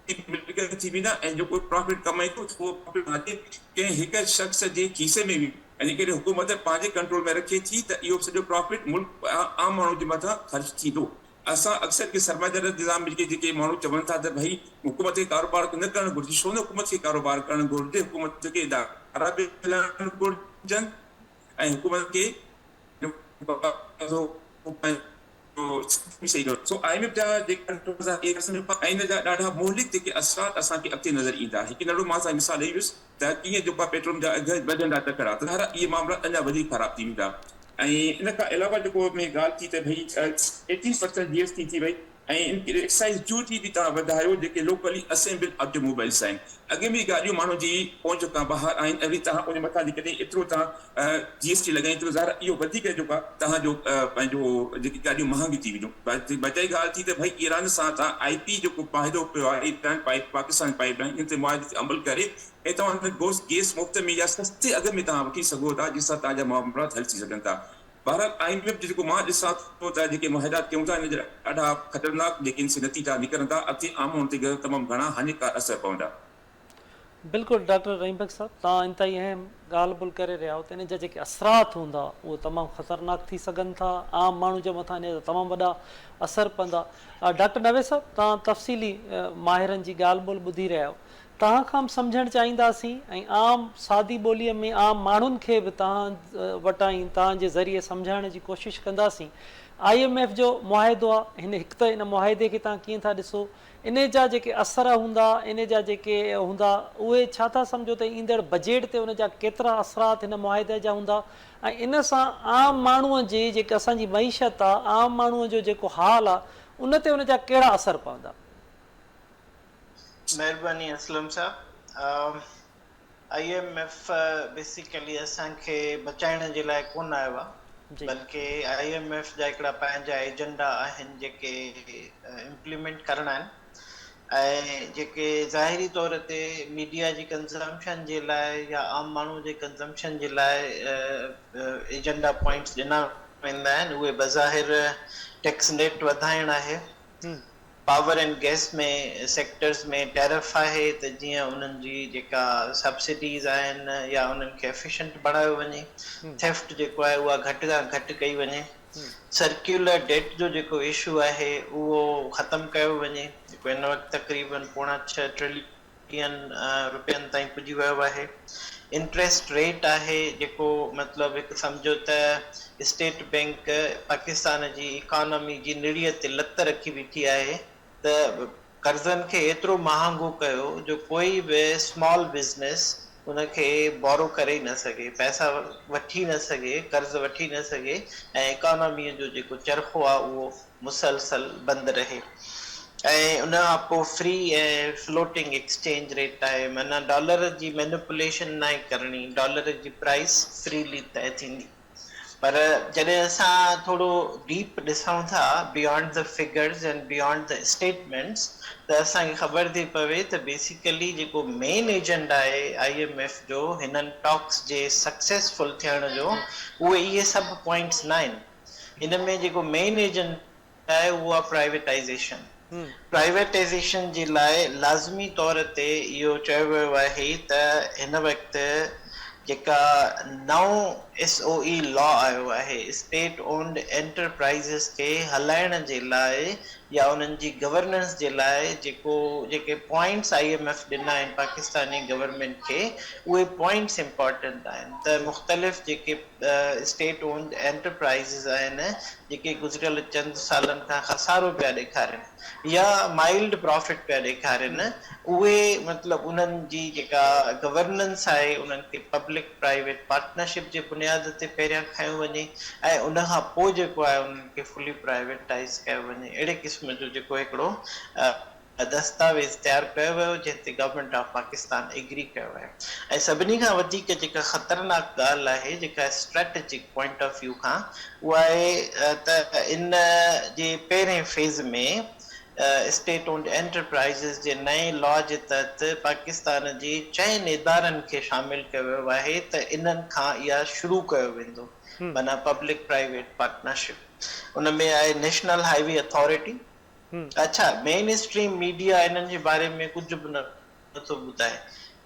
جي ملڪيت ٿي ويندا ۽ جيڪو پرافٽ ڪمائي ٿو اهو پرافٽ توهان جي ڪنهن هڪ شخص جي کيسي ۾ ويندو ۽ جيڪڏهن حڪومت پنهنجي ڪنٽرول ۾ رکي ٿي ته اهو سڄو پرافٽ ملڪ عام ماڻهو جي مٿان خرچ ٿيندو. اسان اڪثر ڪي سرمائيداري نظام ۾ جيڪي ماڻهو چون ٿا ته ڀئي حڪومت کي ڪاروبار نه ڪرڻ گهرجي، ڇو نه حڪومت کي ڪاروبار ڪرڻ گهرجي، حڪومت کي ادارا به هلائڻ گهرجن ۽ حڪومت کي سو I M F جا جيڪا ۽ ان جا ڏاڍا مهلڪ جيڪي اثرات اسان کي اڳتي نظر ايندا. هڪ ننڍڙو مان سان مثال ڏئي ويس ته ڪيئن جيڪو آهي پيٽروليم جا اگهه وڌندا ته ڪهڙا ته ظاهر آهي اهي معاملا اڃا وڌيڪ خراب ٿي ويندا. ۽ ان کان علاوه جيڪو ۾ ڳالهه ٿي ته ڀئي 18 پرسنٽ جي ايس ٽي ٿي وئي ۽ ايڪسائيز ڊيوٽي به توهان وڌايو جيڪي لوڪلي اسيمبل آٽوموبائلس آهن اڳ ۾ گاڏيون ماڻهن جي پهچ کان ٻاهر آهن ۽ وري توهان ان مٿان جيڪڏهن ايترو توهان جي ايس ٽي لڳائين ته ظاهر اهو وڌيڪ جيڪو آهي توهان جو پنهنجو جيڪي گاڏيون مهانگيون ٿي وينديون بچائي ڳالهه ٿي ته ڀئي ايران سان توهان آء پي جيڪو معاهدو ڪيو آهي Iran pipe Pakistan pipeline ان تي معاهدي تي عمل ڪري ۽ توهان هن گوشت گيس مفت ۾ يا سستي اگهه ۾ توهان وٺي سگهو ٿا جنهن سان توهان جا معاملات حل ٿي سگهن ٿا. بهرحال I M F جو جيڪو مان ڏسان ٿو ته جيڪي معاهدا ڪيون ٿا ان جا ڏاڍا خطرناڪ جيڪي ان سي نتيجا نڪرندا اڳتي عام ماڻهن تي تمام گهڻا هاڃيڪار اثر پوندا. بلڪل ڊاڪٽر رحيم بخش صاحب توهان انتهائي اهم ڳالهه ٻولهه ڪري رهيا آهيو ته ان جا جيڪي اثرات هوندا اهي تمام خطرناڪ ٿي سگهن ٿا عام ماڻهو جي مٿان ان جا تمام وڏا اثر پوندا ڊاڪٽر نويد صاحب توهان تفصيلي ماهرن جي ڳالهه ٻولهه ٻڌي رهيا آهيو توهان کان به سمجهڻ چاهينداسين ۽ عام سادي ٻوليء ۾ عام ماڻهن کي به توهان وٽان ئي توهان جي ذريعي سمجهائڻ جي ڪوشش ڪنداسين. I M F جو معاهدو آ هن هڪ ته ان معاهدي کي توهان ڪيئن ٿا ڏسو ان جا جيڪي اثر هوندا ان جا جيڪي هوندا اهي ڇا ٿا سمجهو ته ايندڙ بجيٽ تي ان جا ڪيترا اثرات هن معاهدي جا هوندا ۽ ان سان عام ماڻهو جي جيڪي اسان جي معيشت آ عام ماڻهو جو جيڪو حال آ ان تي ان جا ڪهڙا اثر پوندا. مهرباني اسلم صاحب I M F basically اسان کي بچائڻ جي لاء ڪونه آيو آهي بلڪه I M F جا هڪڙا پنهنجا ايجنڊا آهن جيڪي امپليمينٽ ڪرڻا آهن ۽ جيڪي ظاهري طور تي ميڊيا جي ڪنزمپشن جي لاء يا عام ماڻهو جي ڪنزمپشن جي لاء ايجنڊا پوائنٽس ڏنا ويندا آهن اهي بظاهر ٽيڪس نيٽ وڌائڻ آهي power and gas ۾ sectors ۾ tariff آهي ته جيئن انهن جي جيڪا سبسڊيز آهن يا انهن کي ايفيشنٽ بڻايو وڃي، ٿيفٽ جيڪو آهي اها گهٽ کان گهٽ ڪئي وڃي، سرڪيولر ڊيٽ جو جيڪو اشو آهي اهو ختم ڪيو وڃي جيڪو هن وقت تقريبن پوڻا ڇهه ٽرلين ٽيهن روپين تائين پڄي ويو آهي. انٽريسٽ ريٽ آهي جيڪو مطلب هڪ سمجهو ته اسٽيٽ بينڪ پاڪستان جي اڪانامي جي نڙيء تي لت رکي بيٺي آهي ته قرضن کي ايترو مهانگو ڪيو جو ڪوئي به اسمال بزنس ان کي بورو ڪري ئي نه سگهي، پئسا وٺي نه سگهي، قرض وٺي نه سگهي ۽ اڪاناميء جو جيڪو چرخو آهي اهو مسلسل بند رهي ۽ ان کان پوء فري ۽ فلوٽنگ ايڪسچينج ريٽ آهي معنيٰ ڊالر جي مينوپوليشن ناهي ڪرڻي ڊالر جي پرائس فريلي طئي ٿيندي پر جڏهن اسان ٿورو ڊيپ ڏسون ٿا beyond the figures and beyond the statements ته اسان کي خبر ٿي پوي ته بيسيڪلي جيڪو مين ايجنڊا آهي I M F جو هنن ٽاڪس جي سڪسيسفل ٿيڻ جو اهي اهي سڀ پوائنٽس ناهن. هن ۾ جيڪو مين ايجنڊا آهي اهو آهي پرائيويٽائيزيشن. پرائيويٽائيزيشن جي لاء لازمي طور تي اهو چيو ويو آهي ته هن وقت جيڪا نئون ايس او اي لا آيو آهي اسٽيٽ اونڊ انٽرپرائيزز کي هلائڻ جي لاء يا انهن جي گورننس جي لاء جيڪو جيڪي پوائنٽس I M F ڏنا آهن پاڪستاني گورنمينٽ کي اهي پوائنٽس امپارٽنٽ آهن ته مختلف جيڪي اسٽيٽ اونڊ انٽرپرائيزز آهن جيڪي گذريل چند سالن کان خسارو پيا ڏيکارين يا مائلڊ پرافٽ پيا ڏيکارين اهي مطلب انهن جي جيڪا گورننس آهي انهن کي پبلڪ پرائيويٽ پارٽنرشپ جي بنياد تي پهريان کنيو وڃي ۽ ان کان پوء جيڪو آهي انهن کي فلي پرائيويٽائيز ڪيو وڃي اهڙي قسم جو جيڪو هڪڙو دستاويز تيار ڪيو ويو جنهن تي گورنمينٽ آف پاڪستان ايگري ڪيو آهي ۽ سڀني کان وڌيڪ جيڪا خطرناڪ ڳالهه آهي جيڪا اسٽريٽجڪ پوائنٽ آف ويو کان اها آهي ته ان جي پهرين فيز ۾ اسٽيٽ اونڊ انٽرپرائيزز جي نئين لا جي تحت پاڪستان جي چئن ادارن کي شامل ڪيو ويو آهي ته انهن کان اها شروع ڪيو ويندو معنيٰ پبلڪ پرائيويٽ پارٽنرشپ ان ۾ آهي نيشنل هائي وي اٿارٽي اڇا مين اسٽريم ميڊيا انهن جي باري ۾ ڪجهه به نه ٿو ٻڌائي.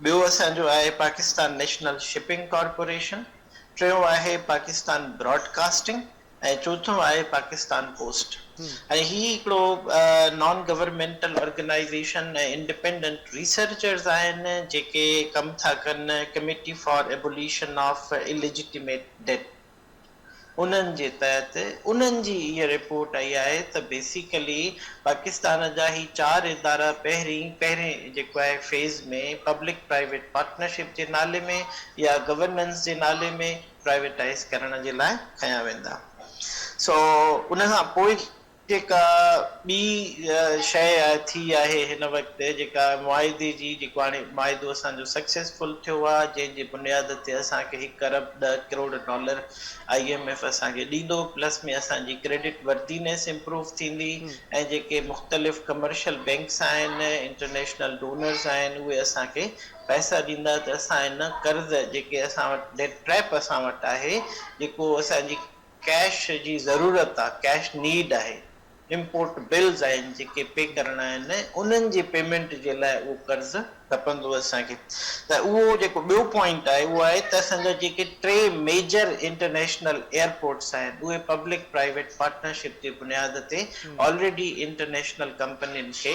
ٻيو اسان جو آهي پاڪستان نيشنل شپنگ ڪارپوريشن، ٽيون آهي پاڪستان براڊ ڪاسٽنگ ۽ چوٿون آهي پاڪستان پوسٽ. ۽ هي هڪڙو نان گورنمينٽل آرگنائيزيشن ۽ انڊيپينڊنٽ ريسرچرز آهن جيڪي ڪم ٿا ڪن committee for abolition of illegitimate debt. انهن جي تحت انهن جي اها رپورٽ آئي آهي ته بيسيڪلي پاڪستان جا هي چار ادارا پهرين پهرين جيڪو آهي فيز ۾ پبلڪ پرائيويٽ پارٽنرشپ جي نالي ۾ يا گورننس جي نالي ۾ پرائيويٽائيز ڪرڻ جي لاء کنيا ويندا سو ان کان پوء جيڪا ٻي شيء ٿي آهي هن وقت جيڪا معاهدي جي جيڪو هاڻي معاهدو اسان جو سڪسيسفل ٿيو آهي جنهن جي بنياد تي اسان کي هڪ ارب ڏهه crore dollar I M F اسان کي ڏيندو پلس ۾ اسان جي ڪريڊٽ ورڌينيس امپروو ٿيندي ۽ جيڪي مختلف ڪمرشل بينڪس آهن انٽرنيشنل ڊونرز آهن اهي اسان کي پئسا ڏيندا ته اسان هن قرض جيڪي اسان وٽ ڊيٽ ٽريپ اسان وٽ آهي جيڪو اسان جي ڪيش جي ضرورت آ، ڪيش نيڊ آهي، امپورٽ بلز آهن جيڪي پي ڪرڻا آهن انهن جي پيمينٽ جي لاء اهو قرض کپندو اسان کي ته اهو جيڪو ٻيو پوائنٽ آهي اهو آهي ته اسان جا جيڪي ٽي ميجر انٽرنيشنل ايئرپورٽس آهن اهي پبلڪ پرائيويٽ پارٽنرشپ جي بنياد تي آلريڊي انٽرنيشنل ڪمپنين کي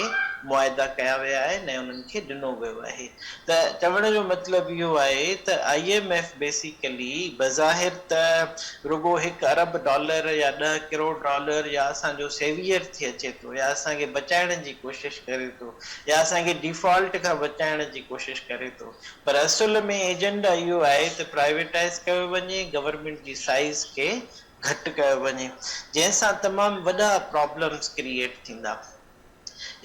معاهدا ڪيا ويا آهن ۽ انهن کي ڏنو ويو آهي. ته چوڻ جو مطلب اهو آهي ته I M F basically بظاهر ته رڳو هڪ ارب ڊالر يا ڏهه ڪروڙ ڊالر يا اسان جو سيويئر ٿي اچي ٿو يا اسان کي بچائڻ جي ڪوشش ڪري ٿو يا اسان کي ڊيفالٽ کان بچائڻ جي ڪوشش ڪري ٿو پر اصل ۾ ايجنڊا اهو آهي ته پرائيويٽائيز ڪيو وڃي گورنمينٽ جي سائيز کي گهٽ ڪيو وڃي جنهن سان تمام وڏا پرابلمز ڪريئيٽ ٿيندا.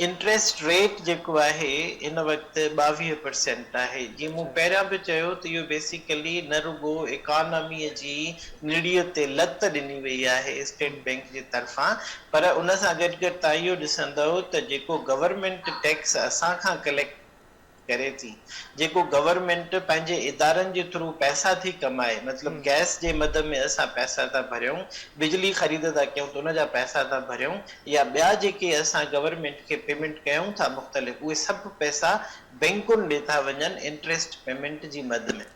انٽريسٽ ريٽ جيڪو آهي هن وقت 22 پرسينٽ آهي جيئن مون پهريان به چيو ته اهو بيسيڪلي نه رڳو اڪانامي جي نڙيء تي لت ڏني وئي آهي اسٽيٽ بينڪ جي طرفان پر ان سان گڏ گڏ توهان اهو ڏسندؤ ته جيڪو گورنمينٽ ٽيڪس اسان کان ڪليڪٽ ڪري ٿي جيڪو گورنمينٽ پنهنجي ادارن جي ٿرو پئسا ٿي ڪمائي مطلب گئس جي مد ۾ اسان پئسا ٿا ڀريون بجلي خريد ٿا ڪيون ته ان جا پئسا ٿا ڀريون يا ٻيا جيڪي اسان گورنمينٽ کي پيمينٽ ڪيون ٿا مختلف اهي سڀ پئسا بينڪن ڏي ٿا وڃن انٽريسٽ پيمينٽ جي مد ۾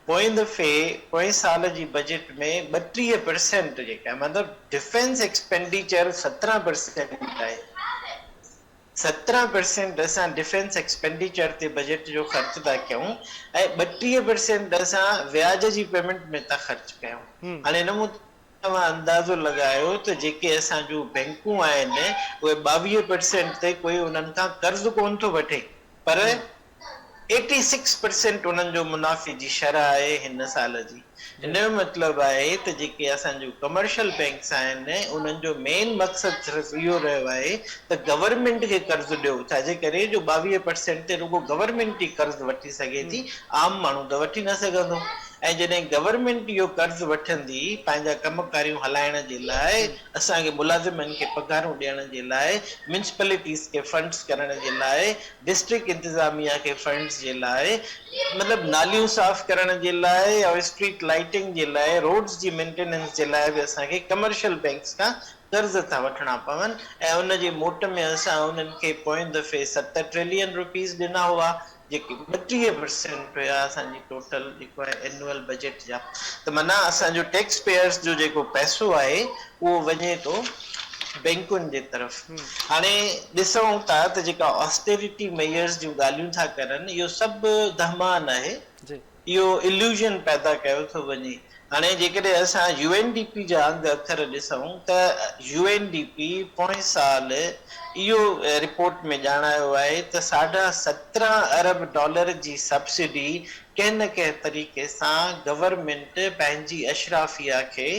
پوئين دفعي پوئين سال جي بجيٽ ۾ 32 پرسينٽ جيڪا مطلب ڊفينس ايڪسپينڊيچر 17 پرسينٽ آهي 17 پرسينٽ اسان ڊفينس ايڪسپينڊيچر تي بجيٽ جو خرچ ٿا ڪيون ۽ 32 پرسينٽ اسان وياج جي پيمينٽ ۾ ٿا خرچ ڪيون. هاڻي ان مون توهان اندازو لڳايو ته جيڪي اسان جون بينڪون آهن اهي 22 پرسينٽ تي ڪوئي انهن کان قرض ڪونه ٿو وٺي پر ايٽي سڪس پرسينٽ انهن جو منافعي جي شرح آهي هن سال جي. ان جو مطلب آهي ته جيڪي اسان جون ڪمرشل بينڪس آهن انهن جو مين مقصد صرف اهو رهيو آهي ته گورنمينٽ کي قرض ڏيو ڇاجي ڪري جو 22 پرسينٽ تي رڳو گورنمينٽ ئي قرض وٺي سگهي ٿي عام ماڻهو ته وٺي نه سگهندو. ۽ جڏهن گورنمينٽ اهو قرض وٺندي پنهنجا ڪم ڪاريون هلائڻ جي لاء، اسان کي ملازمن کي پگهارون ڏيڻ جي لاء، ميونسپلٽيز کي فنڊز ڪرڻ جي لاء، ڊسٽرڪٽ انتظاميا کي فنڊز جي لاء، مطلب ناليون صاف ڪرڻ جي لاء ۽ اسٽريٽ لائيٽنگ جي لاء، روڊز جي مينٽيننس جي لاء به اسان کي ڪمرشل بينڪس کان قرض ٿا وٺڻا پون ۽ ان جي موٽ ۾ اسان انهن کي پوئين دفعي ست ٽريلين روپيز ڏنا هئا جيڪي 32 پرسينٽ هيا اسان جي ٽوٽل جيڪو آهي اينوئل بجيٽ جا ته معنيٰ اسان جو ٽيڪس پيئرس جو جيڪو پئسو آهي اهو وڃي ٿو بينڪن جي طرف. هاڻي ڏسون ٿا ته جيڪا آسٽيريٽي ميئرز جون ڳالهيون ٿا ڪرن اهو سڀ دهمان آهي. اهو اليوزن پيدا ڪيو ٿو وڃي. هاڻي جيڪڏهن اسان يو اين ڊي پي جا انگ اکر ڏسون ته يو اين ڊي پي پوئين سال اهو رپورٽ ۾ ڄاڻايو آهي ته ساڍا 17 ارب ڊالر جي سبسڊي ڪنهن نه ڪنهن طريقي سان گورنمينٽ پنهنجي اشرافيه کي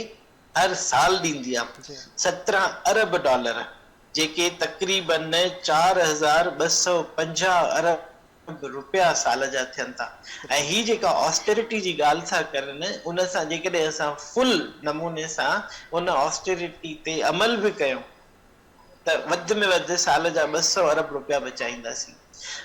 هر سال ڏيندي آهي. 17 ارب ڊالر جيڪي تقريبن 4250 ارب رپيا سال جا ٿين ٿا ۽ هي جيڪا آسٽيرٽي جي ڳالهه ٿا ڪرن ان سان جيڪڏهن اسان فل نموني سان ان آسٽيرٽي تي عمل به ڪيون ته وڌ ۾ وڌ سال جا 200 ارب رپيا بچائينداسين.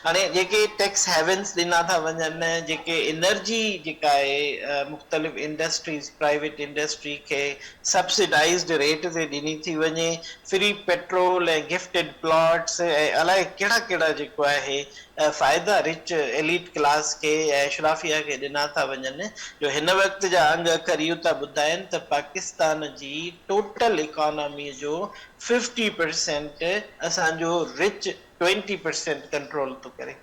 هاڻي جيڪي ٽيڪس هيونس ڏنا ٿا وڃن جيڪي انرجي جيڪا آهي مختلف انڊسٽريز پرائيويٽ انڊسٽري کي سبسڊائيزڊ ريٽ تي ڏني ٿي وڃي فري پيٽرول ۽ گفٽيڊ پلاٽس ۽ الائي ڪهڙا ڪهڙا جيڪو آهي فائدا رچ ايليٽ ڪلاس کي ۽ اشرافيه کي ڏنا ٿا وڃن جو هن وقت جا انگ اکر اهو ٿا ٻڌائن ته پاڪستان جي ٽوٽل اڪانامي جو ففٽي پرسينٽ اسان جو رچ ٽوئنٽي پرسينٽ ڪنٽرول ٿو ڪري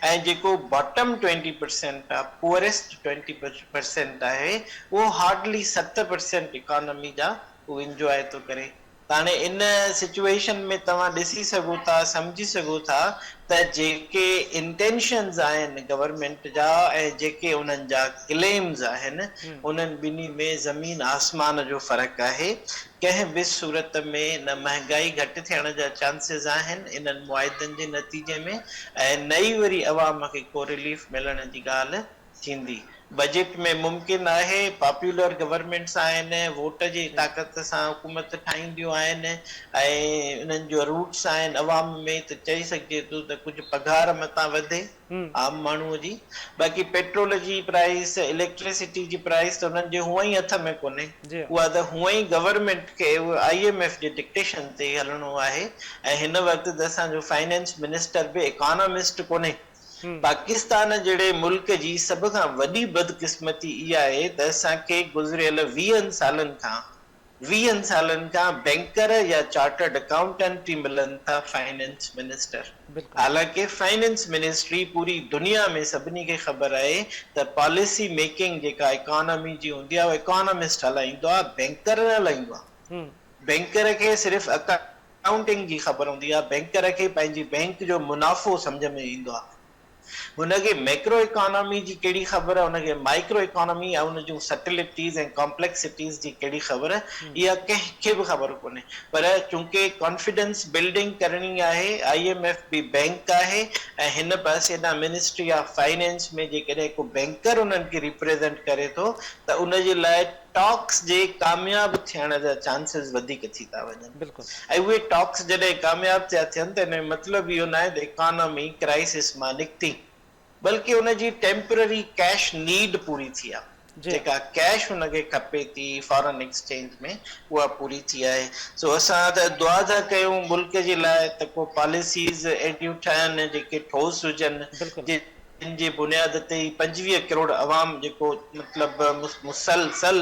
۽ جيڪو باٽم ٽوئنٽي پرسينٽ آ پوئرسٽ ٽوئنٽي پرسينٽ آهي اهو هارڊلي 7% اڪانامي جا هو انجواء ٿو ڪري ته هاڻي ان سچوئيشن ۾ توهان ڏسي سگهو ٿا سمجهي سگهو ٿا ته جيڪي انٽينشنز آهن گورنمينٽ جا ۽ جيڪي انهن جا ڪليمز آهن انهن ٻنهي ۾ زمين آسمان جو فرق آهي. ڪنهن به صورت ۾ نه مهنگائي گهٽ ٿيڻ جا چانسز آهن انهن معاهدن جي نتيجي ۾ ۽ نه ئي وري عوام کي ڪو رليف ملڻ جي ڳالهه ٿيندي. بجيٽ ۾ ممڪن آهي پاپولر گورنمينٽس آهن ووٽ جي طاقت سان حڪومت ٺاهينديون آهن ۽ انهن جو روٽس آهن عوام ۾ ته چئي سگهجي ٿو ته ڪجهه پگهار متان وڌي عام ماڻهو جي باقي پيٽرول جي پرائس اليڪٽرسٽي جي پرائس ته انهن جي هونئن ئي هٿ ۾ ڪونهي اها ته هونئن ئي گورنمينٽ کي I M F جي ڊڪٽيشن تي ئي هلڻو آهي ۽ هن وقت ته اسان جو فائنانس منسٽر به اڪانامسٽ ڪونهي. پاڪستان جهڙي ملڪ جي سڀ کان وڏي بدقسمتي اها آهي ته اسان کي گذريل ويهن سالن کان ويهن سالن کان بينڪر يا چارٽرڊ اڪائونٽنٽ ئي ملن ٿا فائننس منسٽر حالانڪه فائننس منسٽري پوري دنيا ۾ سڀني کي خبر آهي ته پاليسي ميڪنگ جيڪا اڪانامي جي هوندي آهي اها اڪانامسٽ هلائيندو آهي بينڪر نه هلائيندو آهي بينڪر کي صرف اڪائونٽنگ جي خبر هوندي آهي، بينڪر کي پنهنجي بينڪ جو منافعو سمجهه ۾ ايندو آهي، هن کي ميڪرو اڪانامي جي ڪهڙي خبر، هن کي مائيڪرو اڪانامي ۽ ان جون سٽلٽيز ۽ ڪامپليڪسٽيز جي ڪهڙي خبر، اها ڪنهن کي به خبر ڪونهي. پر چونڪه ڪانفيڊنس بلڊنگ ڪرڻي آهي، I M F به بينڪ آهي ۽ هن پاسي ڏانهن منسٽري آف فائنانس ۾ جيڪڏهن ڪو بينڪر انهن کي ريپريزنٽ ڪري ٿو ته ان جي لاء ٽاڪس جي ڪامياب ٿيڻ جا چانسز وڌيڪ ٿي ٿا وڃن ۽ اهي ٽاڪس جڏهن ڪامياب ٿيا ٿين ته ان جو مطلب اهو ناهي ته اڪانامي ڪرائسس مان نڪتي بلڪه ان جي ٽيمپرري ڪيش نيڊ پوري ٿي آهي جيڪا ڪيش ان کي کپي ٿي فارن ايڪسچينج ۾ اها پوري ٿي آهي سو اسان ته دعا ٿا ڪيون ملڪ جي لاء ته ڪو پاليسيز اهڙيون ٺهن جيڪي ٺوس هجن جن جي بنياد تي هي 25 ڪروڙ عوام جيڪو مطلب مسلسل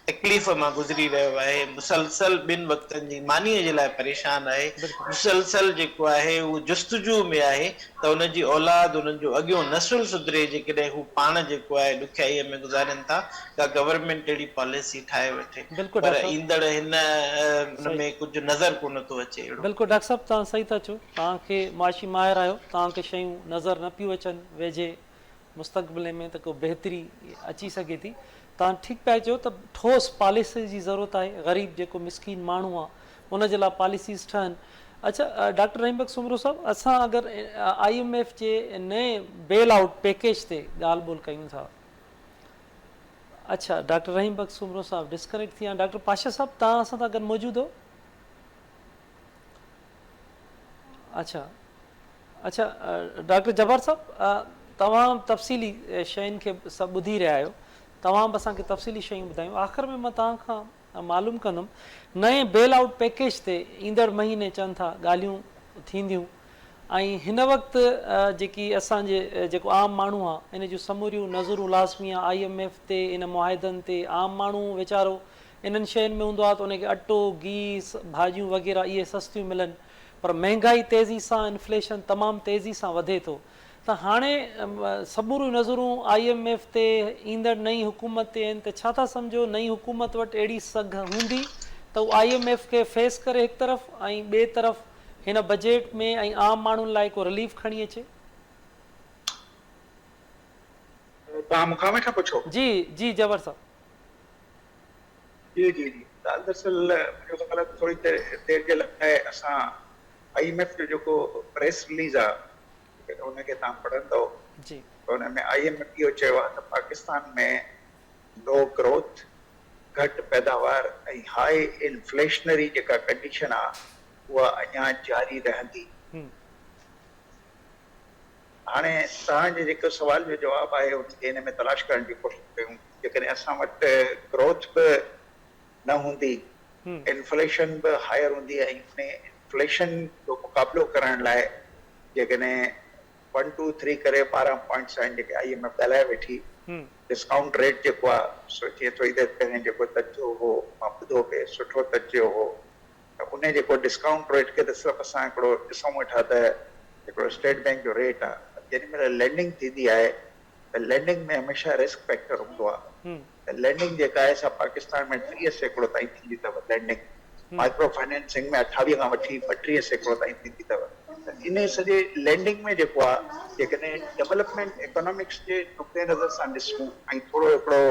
تڪليف مان گذري رهيو آهي، مسلسل ٻن وقتن جي مانيء جي لاء پريشان آهي، مسلسل جيڪو آهي اهو جستجو ۾ آهي ته ان جي اولاد، انهن جو اڳيون نسل سڌري جيڪڏهن هو پاڻ جيڪو آهي ڏکيائيء ۾ گذارين ٿا، ڪا گورنمينٽ اهڙي پاليسي ٺاهي وٺي پر ايندڙ هن ان ۾ ڪجهه نظر ڪونه ٿو اچي اهڙو. بلڪل ڊاڪٽر صاحب توهان صحيح ٿا چئو. توهان کي معاشي ماهر آهيو، توهان کي شيون نظر نه پيون اچن، ويجهي مستقبل ۾ ته ڪو بهتري اچي سگهي ٿي. توهان ٺيڪ پيا چئو ته ٺوس پاليسيز جي ضرورت آهي، غريب جيڪو مسڪين ماڻهو آهي ان جي لاء پاليسيز ٺهن. اڇا ڊاڪٽر رحيم بخش سومرو صاحب اسان اگر I M F جي نئين بيل آئوٽ پيڪيج تي ڳالهه ٻولهه ڪيون ٿا. اڇا ڊاڪٽر رحيم بخش سومرو صاحب ڊسڪنيڪٽ ٿي ويا ڊاڪٽر پاشا صاحب توهان اسان سان گڏ موجود هو اڇا اڇا ڊاڪٽر جبار صاحب توهان تفصيلي شين کي سڀ ٻڌي رهيا آهيو توهان به اسان کي تفصيلي شيون ٻڌايون آخر ۾ مان توهان کان معلوم ڪندم نئين بيل آئوٽ پيڪيج تي ايندڙ مهيني چون ٿا ڳالهيون ٿينديون ۽ هن وقت جيڪي اسان جي جيڪو عام ماڻهو آ ان جون سموريون نظرون لازمي آ I M F تي ان معاهدن تي عام ماڻهو ويچارو انهن شين ۾ هوندو آ ته ان کي اٽو گيهه ڀاڄيون وغيره اهي سستيون ملن پر مهنگائي تيزي سان انفليشن تمام تيزي سان وڌي ٿو ته هاڻي سموريون نظرون I M F تي ايندڙ نئين حڪومت تي آهن ته ڇا ٿا سمجهو نئين حڪومت وٽ اهڙي سگهه هوندي ته هو I M F کي فيس ڪري هڪ طرف ۽ ٻئي طرف هن بجيٽ ۾ ۽ عام ماڻهن لاء ڪو رليف کڻي اچي. توهان مون کان ويٺا پڇو؟ جي جي جبر صاحب. جي جي جي ڳالهه دراصل منهنجو خيال آهي ته ٿوري دير جي لاء اسان I M F جو جيڪو پريس رليز آهي ان کي توهان پڙهندؤ ته ان ۾ I M F اهو چيو آهي ته پاڪستان ۾ لو گروٿ، گهٽ پيداوار ۽ هاء انفليشنري جيڪا ڪنڊيشن آهي اها اڃا جاري رهندي. هاڻي توهان جي جيڪو سوال جو جواب آهي ان کي هن ۾ تلاش ڪرڻ جي ڪوشش ڪيون. جيڪڏهن اسان وٽ گروٿ به نه هوندي، انفليشن به هائر هوندي ۽ ان انفليشن جو مقابلو ڪرڻ لاء جيڪڏهن ون ٽو ٿري ڪري 12 پوائنٽس آهن جيڪي I M F ڳالهائي ويٺي، ڊسڪائونٽ ريٽ جيڪو آهي سو جيئن ٿوري دير پهرين جيڪو تجزيو هو مان ٻڌو پئي سٺو تجزيو هو ته انهي جيڪو ڊسڪائونٽ ريٽ کي ته صرف اسان هڪڙو ڏسون ويٺا ته هڪڙو اسٽيٽ بينڪ جو ريٽ آ پر جيڏي مهل لينڊنگ ٿيندي آهي ته لينڊنگ ۾ هميشه رسڪ فيڪٽر هوندو آ ته لينڊنگ جيڪا آهي سا پاڪستان ۾ 30% تائين ٿيندي اٿو لينڊنگ مائڪرو فائنانسنگ ۾ 28 کان وٺي 32% تائين ٿيندي اٿو ته انهي سڄي لينڊنگ ۾ جيڪو آ جيڪڏهن ڊولپمينٽ ايڪانامڪس جي نقطي نظر سان ڏسون ۽ ٿورو هڪڙو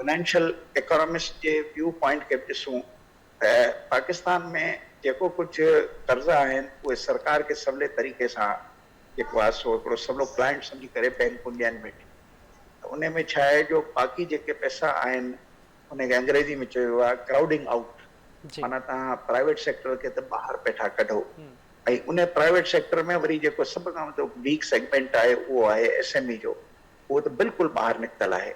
فنانشل ايڪانامسٽ جي ويو پوائنٽ کي به ڏسون ته پاڪستان ۾ جيڪو ڪجهه قرضا آهن اهي سرڪار کي سولي طريقي سان جيڪو آهي سو هڪڙو سولو ڪلائنٽ سمجهي ڪري بينڪون ڏين ويٺيون ته انهي ۾ ڇا آهي جو باقي جيڪي پئسا آهن انهي کي انگريزي ۾ چيو ويو آهي ڪرائوڊنگ آئوٽ معنيٰ توهان پرائيويٽ سيڪٽر کي ته ٻاهر پيٺا ڪڍو ۽ انهي پرائيويٽ سيڪٽر ۾ وري جيڪو سڀ کان وڌو ويڪ سيگمينٽ آهي اهو آهي ايس ايم اي جو اهو ته بلڪل ٻاهر نڪتل آهي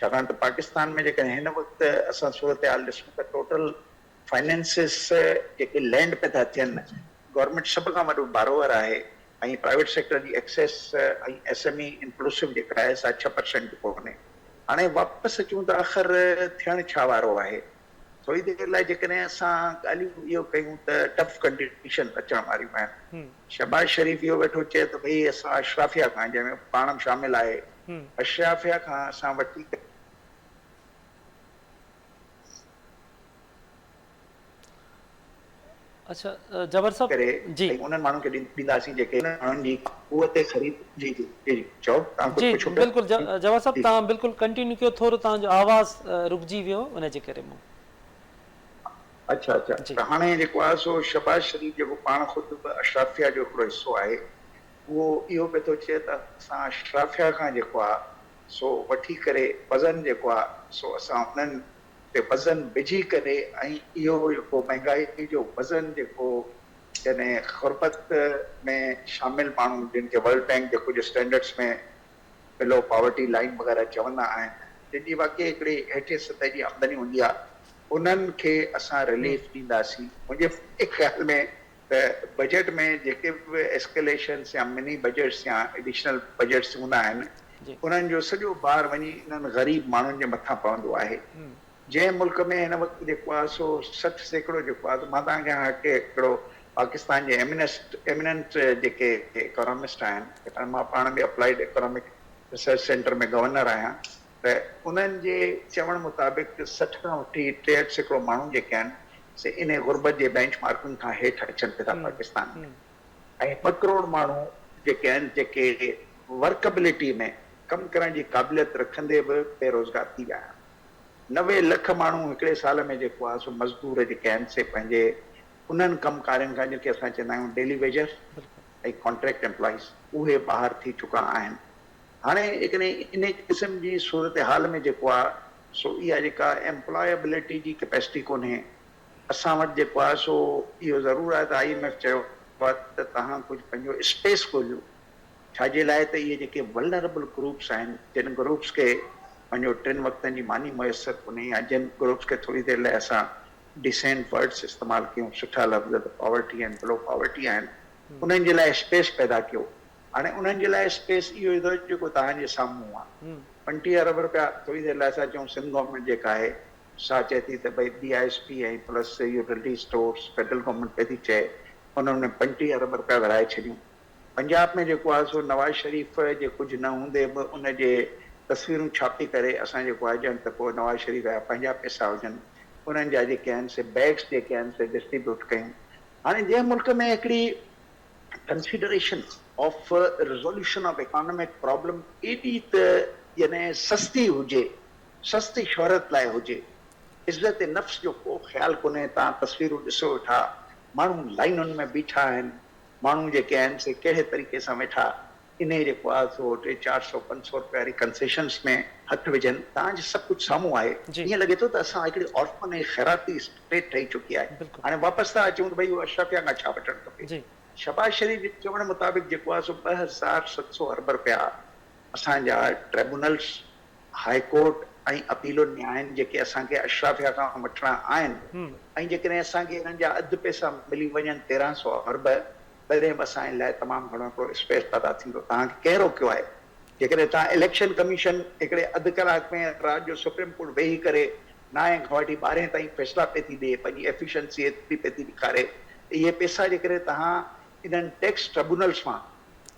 ڇاڪاڻ ته پاڪستان ۾ جيڪڏهن هن وقت اسان صورتحال ڏسون ته ٽوٽل فائنانسز جيڪي لينڊ پي ٿا ٿين گورنمينٽ سڀ کان وڏو باروئر آهي ۽ پرائيويٽ سيڪٽر جي ايڪسيس ۽ ايس ايم اي انڪلوسو جيڪا آهي سا 6% به ڪونهي. هاڻي واپس اچون ته آخر ٿيڻ ڇا وارو آهي؟ ٿوري دير لاء جيڪڏهن اسان ڳالهيون اهو ڪيون ته ٽف ڪنڊيشن اچڻ واريون آهن. شهباز شريف اهو ويٺو چئي ته ڀئي اسان اشرافيه کان جنهن ۾ پاڻ به شامل آهي اشرافيه کان اسان وٺي اڇا جبر صاحب ڪري جي ۽ انهن ماڻهن کي ڏينداسين جيڪي انهن ماڻهن جي قوت خريد جي جي جي چئو توهان جي ڪجهه پڇو پيا بلڪل جبر صاحب جي توهان بلڪل ڪنٽينيو ڪيو ٿورو توهان جو آواز رڪجي ويو ان جي ڪري مون اڇا اڇا جي ته هاڻي جيڪو آهي سو شهباز شريف جيڪو پاڻ خود به اشرافيه جو هڪڙو حصو آهي اهو اهو پئي ٿو چئي ته اسان اشرافيه کان جيڪو آهي سو وٺي ڪري وزن جيڪو آهي سو اسان انهن تي وزن وجهي ڪري ۽ اهو جيڪو مهنگائي جو وزن جيڪو يعني غربت ۾ شامل ماڻهو جن کي ورلڊ بينڪ جي ڪجهه اسٽينڊرڊس ۾ بلو پاورٽي لائين وغيره چوندا آهن جن جي واقعي هڪڙي هيٺين سطح جي آمدني هوندي آهي انهن کي اسان رليف ڏينداسين منهنجي خيال ۾ ته بجيٽ ۾ جيڪي به ايسڪليشنس يا مني بجيٽس يا ايڊيشنل بجيٽس هوندا آهن انهن جو سڄو بار وڃي انهن غريب ماڻهن جي مٿان پوندو آهي. جنهن ملڪ ۾ هن وقت جيڪو آهي سو 60% جيڪو آهي ته مان توهان کي هڪ هڪڙو پاڪستان جي ايمنسٽ ايمننٽ جيڪي ايڪانامسٽ آهن ڇاڪاڻ مان پاڻ به applied economic research centre ۾ governor آهيان ته انهن جي چوڻ مطابق 60 کان وٺي 63% ماڻهو جيڪي آهن سي انهي غربت جي بينچ مارڪن کان هيٺ اچن پيا ٿا پاڪستان ۾ ۽ ٻه ڪروڙ ماڻهو جيڪي آهن جيڪي ورڪبلٽي ۾ ڪم ڪرڻ جي قابليت رکندي به بيروزگار ٿي ويا آهن. 90 لک ماڻهو هڪڙي سال ۾ جيڪو آهي سو مزدور جيڪي آهن سي پنهنجي انهن ڪم ڪارين کان جن کي اسان چوندا آهيون ڊيلي ويجر ۽ ڪانٽريڪٽ ايمپلائيز اهي ٻاهر ٿي چڪا آهن. هاڻي جيڪڏهن انهي قسم جي صورتحال ۾ جيڪو آ سو اها جيڪا ايمپلائبلٽي جي ڪيپيسٽي ڪونهي اسان وٽ جيڪو آهي سو اهو ضرور آهي ته I M F چيو آهي ته توهان ڪجهه پنهنجو اسپيس ڳوليو ڇا جي لاء ته اهي جيڪي ولنربل گروپس آهن جن گروپس کي پنهنجو ٽن وقتن جي ماني ميسر ڪونهي يا جن گروپس کي ٿوري دير لاء اسان ڊيسينٽ ورڊس استعمال ڪيون سٺا لفظ ته پاورٽي ۽ بلو پاورٽي آهن انهن جي لاء اسپيس پيدا ڪيو هاڻي انهن جي لاء اسپيس اهو ئي اٿو جيڪو توهان جي سامهون آهي. 35 ارب رپيا ٿوري دير لاء اسان چئون سنڌ گورنمينٽ جيڪا آهي سا چئي ٿي ته ڀئي بي I S P ۽ plus utility stores federal government پئي ٿي چئي انهن ۾ 35 ارب رپيا ورهائي ڇڏيون. پنجاب ۾ جيڪو آهي سو نواز شريف جي ڪجهه نه هوندي به ان جي تصويرون ڇاپي ڪري اسان جيڪو آهي ڄڻ ته پوء نواز شريف جا پنهنجا پئسا هجن انهن جا جيڪي آهن سي بيگس جيڪي آهن سي ڊسٽريبيوٽ ڪيون. هاڻي جنهن ملڪ ۾ هڪڙي consideration of resolution of economic problem ايڏي ته يعني سستي هجي، سستي شهرت لاء هجي، عزت نفس جو ڪو خيال ڪونهي، توهان تصويرون ڏسو ويٺا، ماڻهو لائينن ۾ بيٺا آهن، ماڻهو جيڪي آهن سي ڪهڙي طريقي سان ويٺا انهي جيڪو آهي سو ٽي چار سو پنج سو رپيا واري ڪنسيشنس ۾ هٿ وجهن، توهان جي سڀ ڪجهه سامهون آهي، ائين لڳي ٿو ته اسان هڪڙي آرفن ۽ خيراتي اسٽيٽ ٺهي چڪي آهي. هاڻي واپس ٿا اچون ته ڀئي اهو اشرفيا کان ڇا وٺڻ کپي. شهباز شريف جي چوڻ مطابق جيڪو آهي سو 2700 ارب رپيا اسان جا ٽريبونلز، هاء ڪورٽ ۽ اپيلن ۾ آهن جيڪي اسان کي اشرافيا کان وٺڻا آهن ۽ جيڪڏهن اسان کي انهن جا اڌ پئسا ملي وڃن 1300 ارب تڏهن به اسان جي لاء تمام گهڻو هڪڙو اسپيس پيدا ٿيندو. توهان کي ڪنهن روڪيو آهي؟ جيڪڏهن توهان اليڪشن ڪميشن هڪڙي اڌ ڪلاڪ ۾ رات جو سپريم ڪورٽ ويهي ڪري نائين کان وٺي ٻارهين تائين فيصلا پئي ٿي ڏئي، پنهنجي ايفيشنسي ايتري پئي ٿي ڏيکاري ته اهي پئسا جيڪڏهن توهان انهن ٽيڪس ٽربونلز مان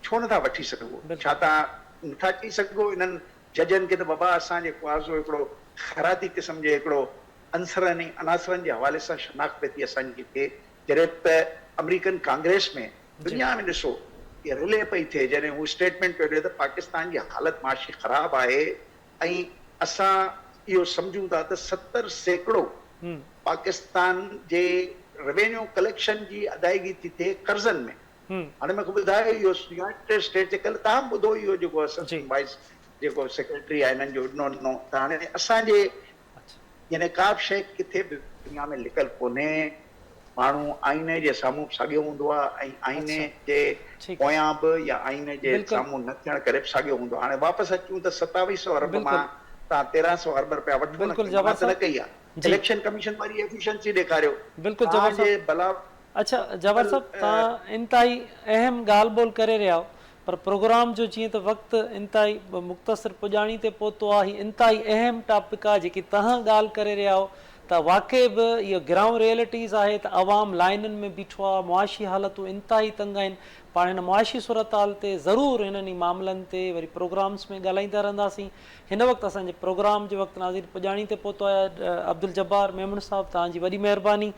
ڇو نٿا وٺي سگهو؟ ڇا توهان نٿا چئي سگهو انهن ججن کي ته بابا اسان جيڪو آهي سو هڪڙو خيراتي قسم جي هڪڙو عنصرن ۽ عناصرن جي حوالي سان شناخت پئي ٿي اسان جي ٿئي جڏهن ته آمريڪن ڪانگريس ۾ دنيا ۾ ڏسو اها رلي پئي ٿئي جڏهن هو اسٽيٽمينٽ پيو ڏئي ته پاڪستان جي حالت معاشي خراب آهي ۽ اسان اهو سمجهون ٿا ته 70% پاڪستان جي روينيو ڪليڪشن جي ادائيگي ٿي ٿئي قرضن ۾ هاڻي مون کي ٻڌايو اهو يونائيٽيڊ اسٽيٽس جي ڪلهه توهان به ٻڌو اهو جيڪو اسسٽنٽ وائيس جيڪو سيڪريٽري آهي انهن جو ڏنو ڏنو ته هاڻي اسان جي يعني ڪا به شيء ڪٿي به دنيا ۾ لڪل ڪونهي. ماڻهو آئيني جي سامهون به ساڳيو هوندو آهي ۽ آئيني جي پويان به يا آئيني جي سامهون نه ٿيڻ ڪري به ساڳيو هوندو آهي. هاڻي واپس اچون ته ستاويهه سئو ارب مان توهان 13 سئو ارب رپيا وٺو نه ڪي منع ته نه ڪئي آهي. اليڪشن ڪميشن واري ايفيشنسي ڏيکاريو. توهان جي بلاول. اڇا جبار صاحب توهان انتهائي اهم ڳالهه ٻولهه ڪري رهيا آهيو پر پروگرام جو جيئن ته وقت انتهائي مختصر پڄاڻي تي پهتو آهي هي انتهائي اهم ٽاپڪ آهي جيڪي توهان ڳالهه ڪري رهيا آهيو ته واقعي به اهو گرائونڊ ريئلٽيز آهي ته عوام لائنن ۾ بيٺو آهي معاشي حالتون انتهائي تنگ آهن پاڻ هن معاشي صورتحال تي ضرور هنن ئي معاملن تي وري پروگرامز ۾ ڳالهائيندا رهنداسين هن وقت اسان جي پروگرام جو وقت ناظرين پڄاڻي تي پهتو آهي عبدالجبار ميمڻ صاحب توهان جي وڏي مهرباني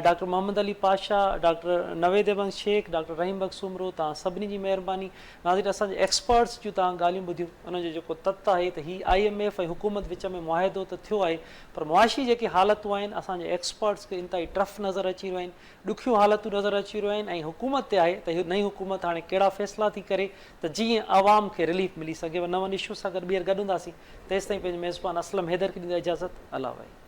doctor Muhammad Ali Pasha doctor Naveed Ahmed Shaikh doctor Rahim Bakhsh Soomro توهان سڀني جي مهرباني ناظرين اسان جي ايڪسپرٽس جون توهان ڳالهيون ٻڌيون انهن جو جيڪو تت آهي ته هي I M F ۽ حڪومت وچ ۾ معاهدو ته ٿيو آهي پر معاشي جيڪي حالتون آهن اسان جي ايڪسپرٽس کي انتهائي ٽف نظر اچي رهيون آهن ڏکيون حالتون نظر اچي رهيون آهن ۽ حڪومت تي آهي ته نئين حڪومت هاڻي ڪهڙا فيصلا ٿي ڪري ته جيئن عوام کي رليف ملي سگهي. نون اشوز سان گڏ ٻيهر گڏ هونداسين تيستائين پنهنجي ميزبان اسلم حيدر کي ڏيندا اجازت الله وحي.